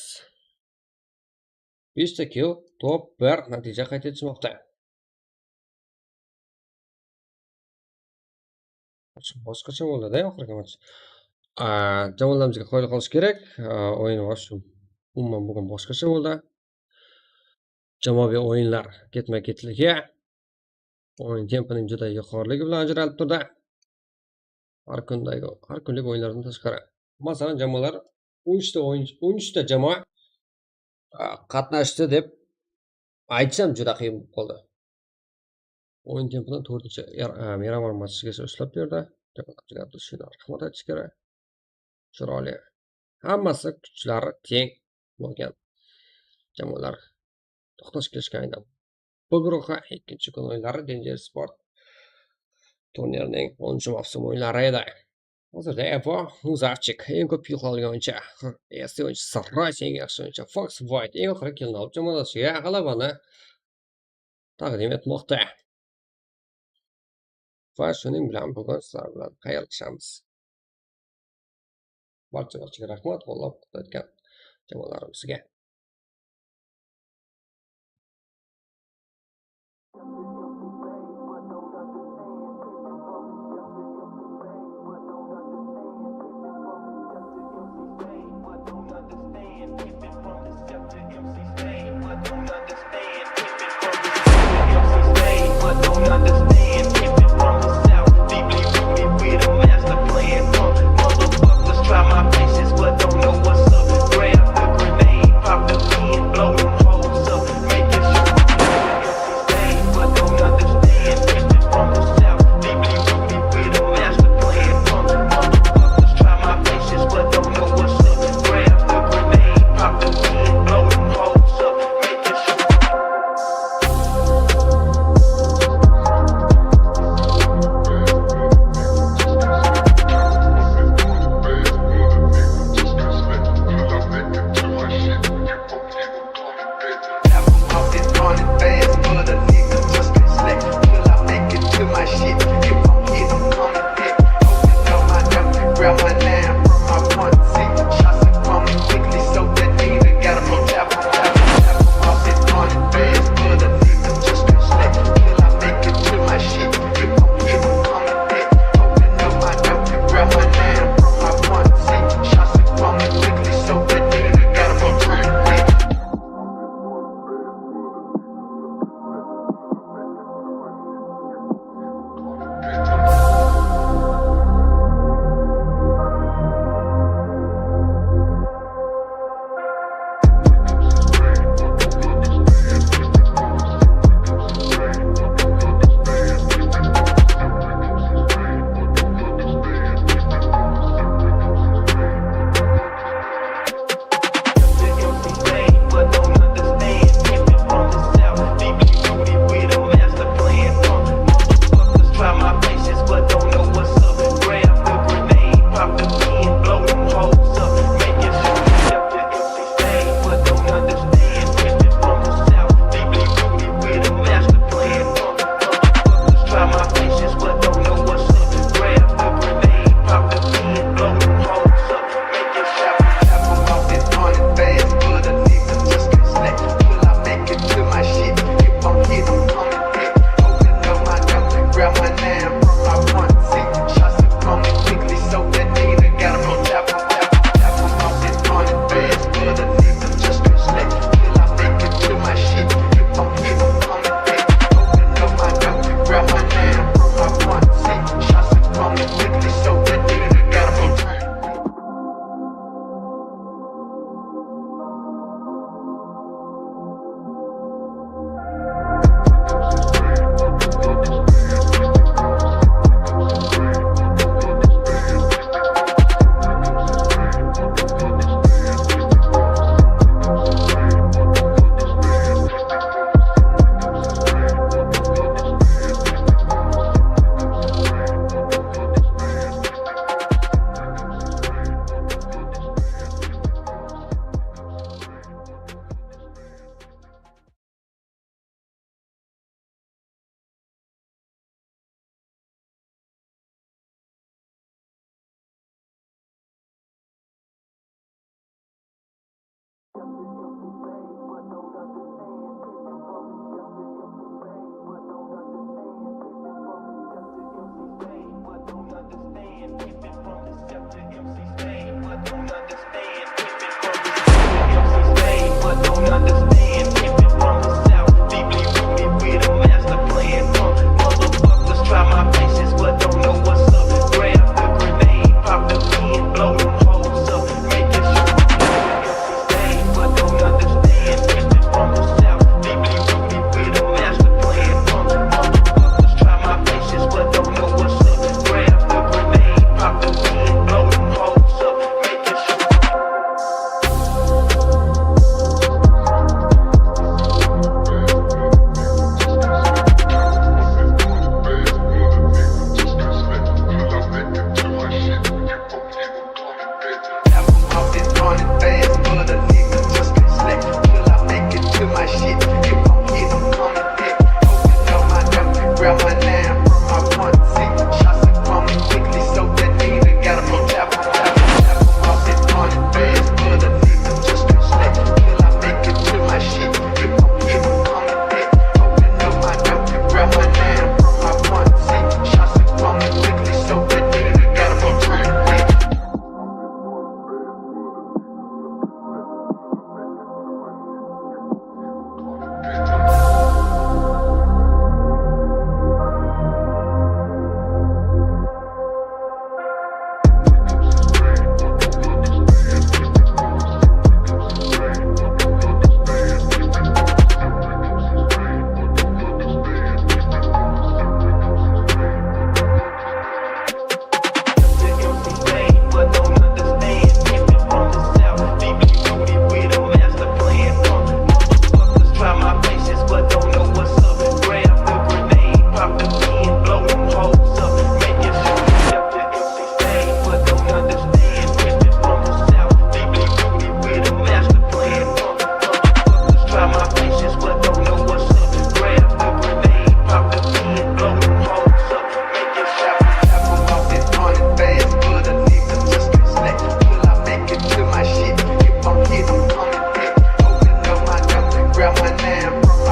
5 ta kill top 1 natija qayd etishmoqda. Boshqacha bo'ldi-da oxirgi match. Jamoalarimizga qoyil qolish kerak. O'yin umuman bugun boshqacha bo'ldi. Jamoaviy o'yinlar ketma-ketligi, o'yin tempining juda yuqoriligi bilan ajralib turdi. Har kunlik o'yinlardan tashqari. Masalan, jamoalar 13 ta o'yinchi, 13 ta jamoa qatnashdi deb aytsam juda qiyin bo'lib qoldi. O'yin tempidan 4-chi Miramar matchigacha ushlab berdi. Rahmat aytish kerak. Chiroyli. Hammasi kuchlari teng bo'lgan jamoalar to'xtash kelishgan edi. Bu guruhga ikkinchi kun o'yinlari Danger Sport turnirining 10-mavsum o'yinlari edi. Hozirda Evo Muzavchik eng ko'p kill olgan o'yinchi, ST o'yinchisi Rice eng yaxshi o'yinchi, Fox White eng oxirgi killni olib jamoadoshiga g'alabani taqdim etmoqda. Va shuning bilan bugun sizlar bilan xayrlashamiz. Barcha-barchaga rahmat, qo'llab-quvvatlayotgan jamoalarimizga.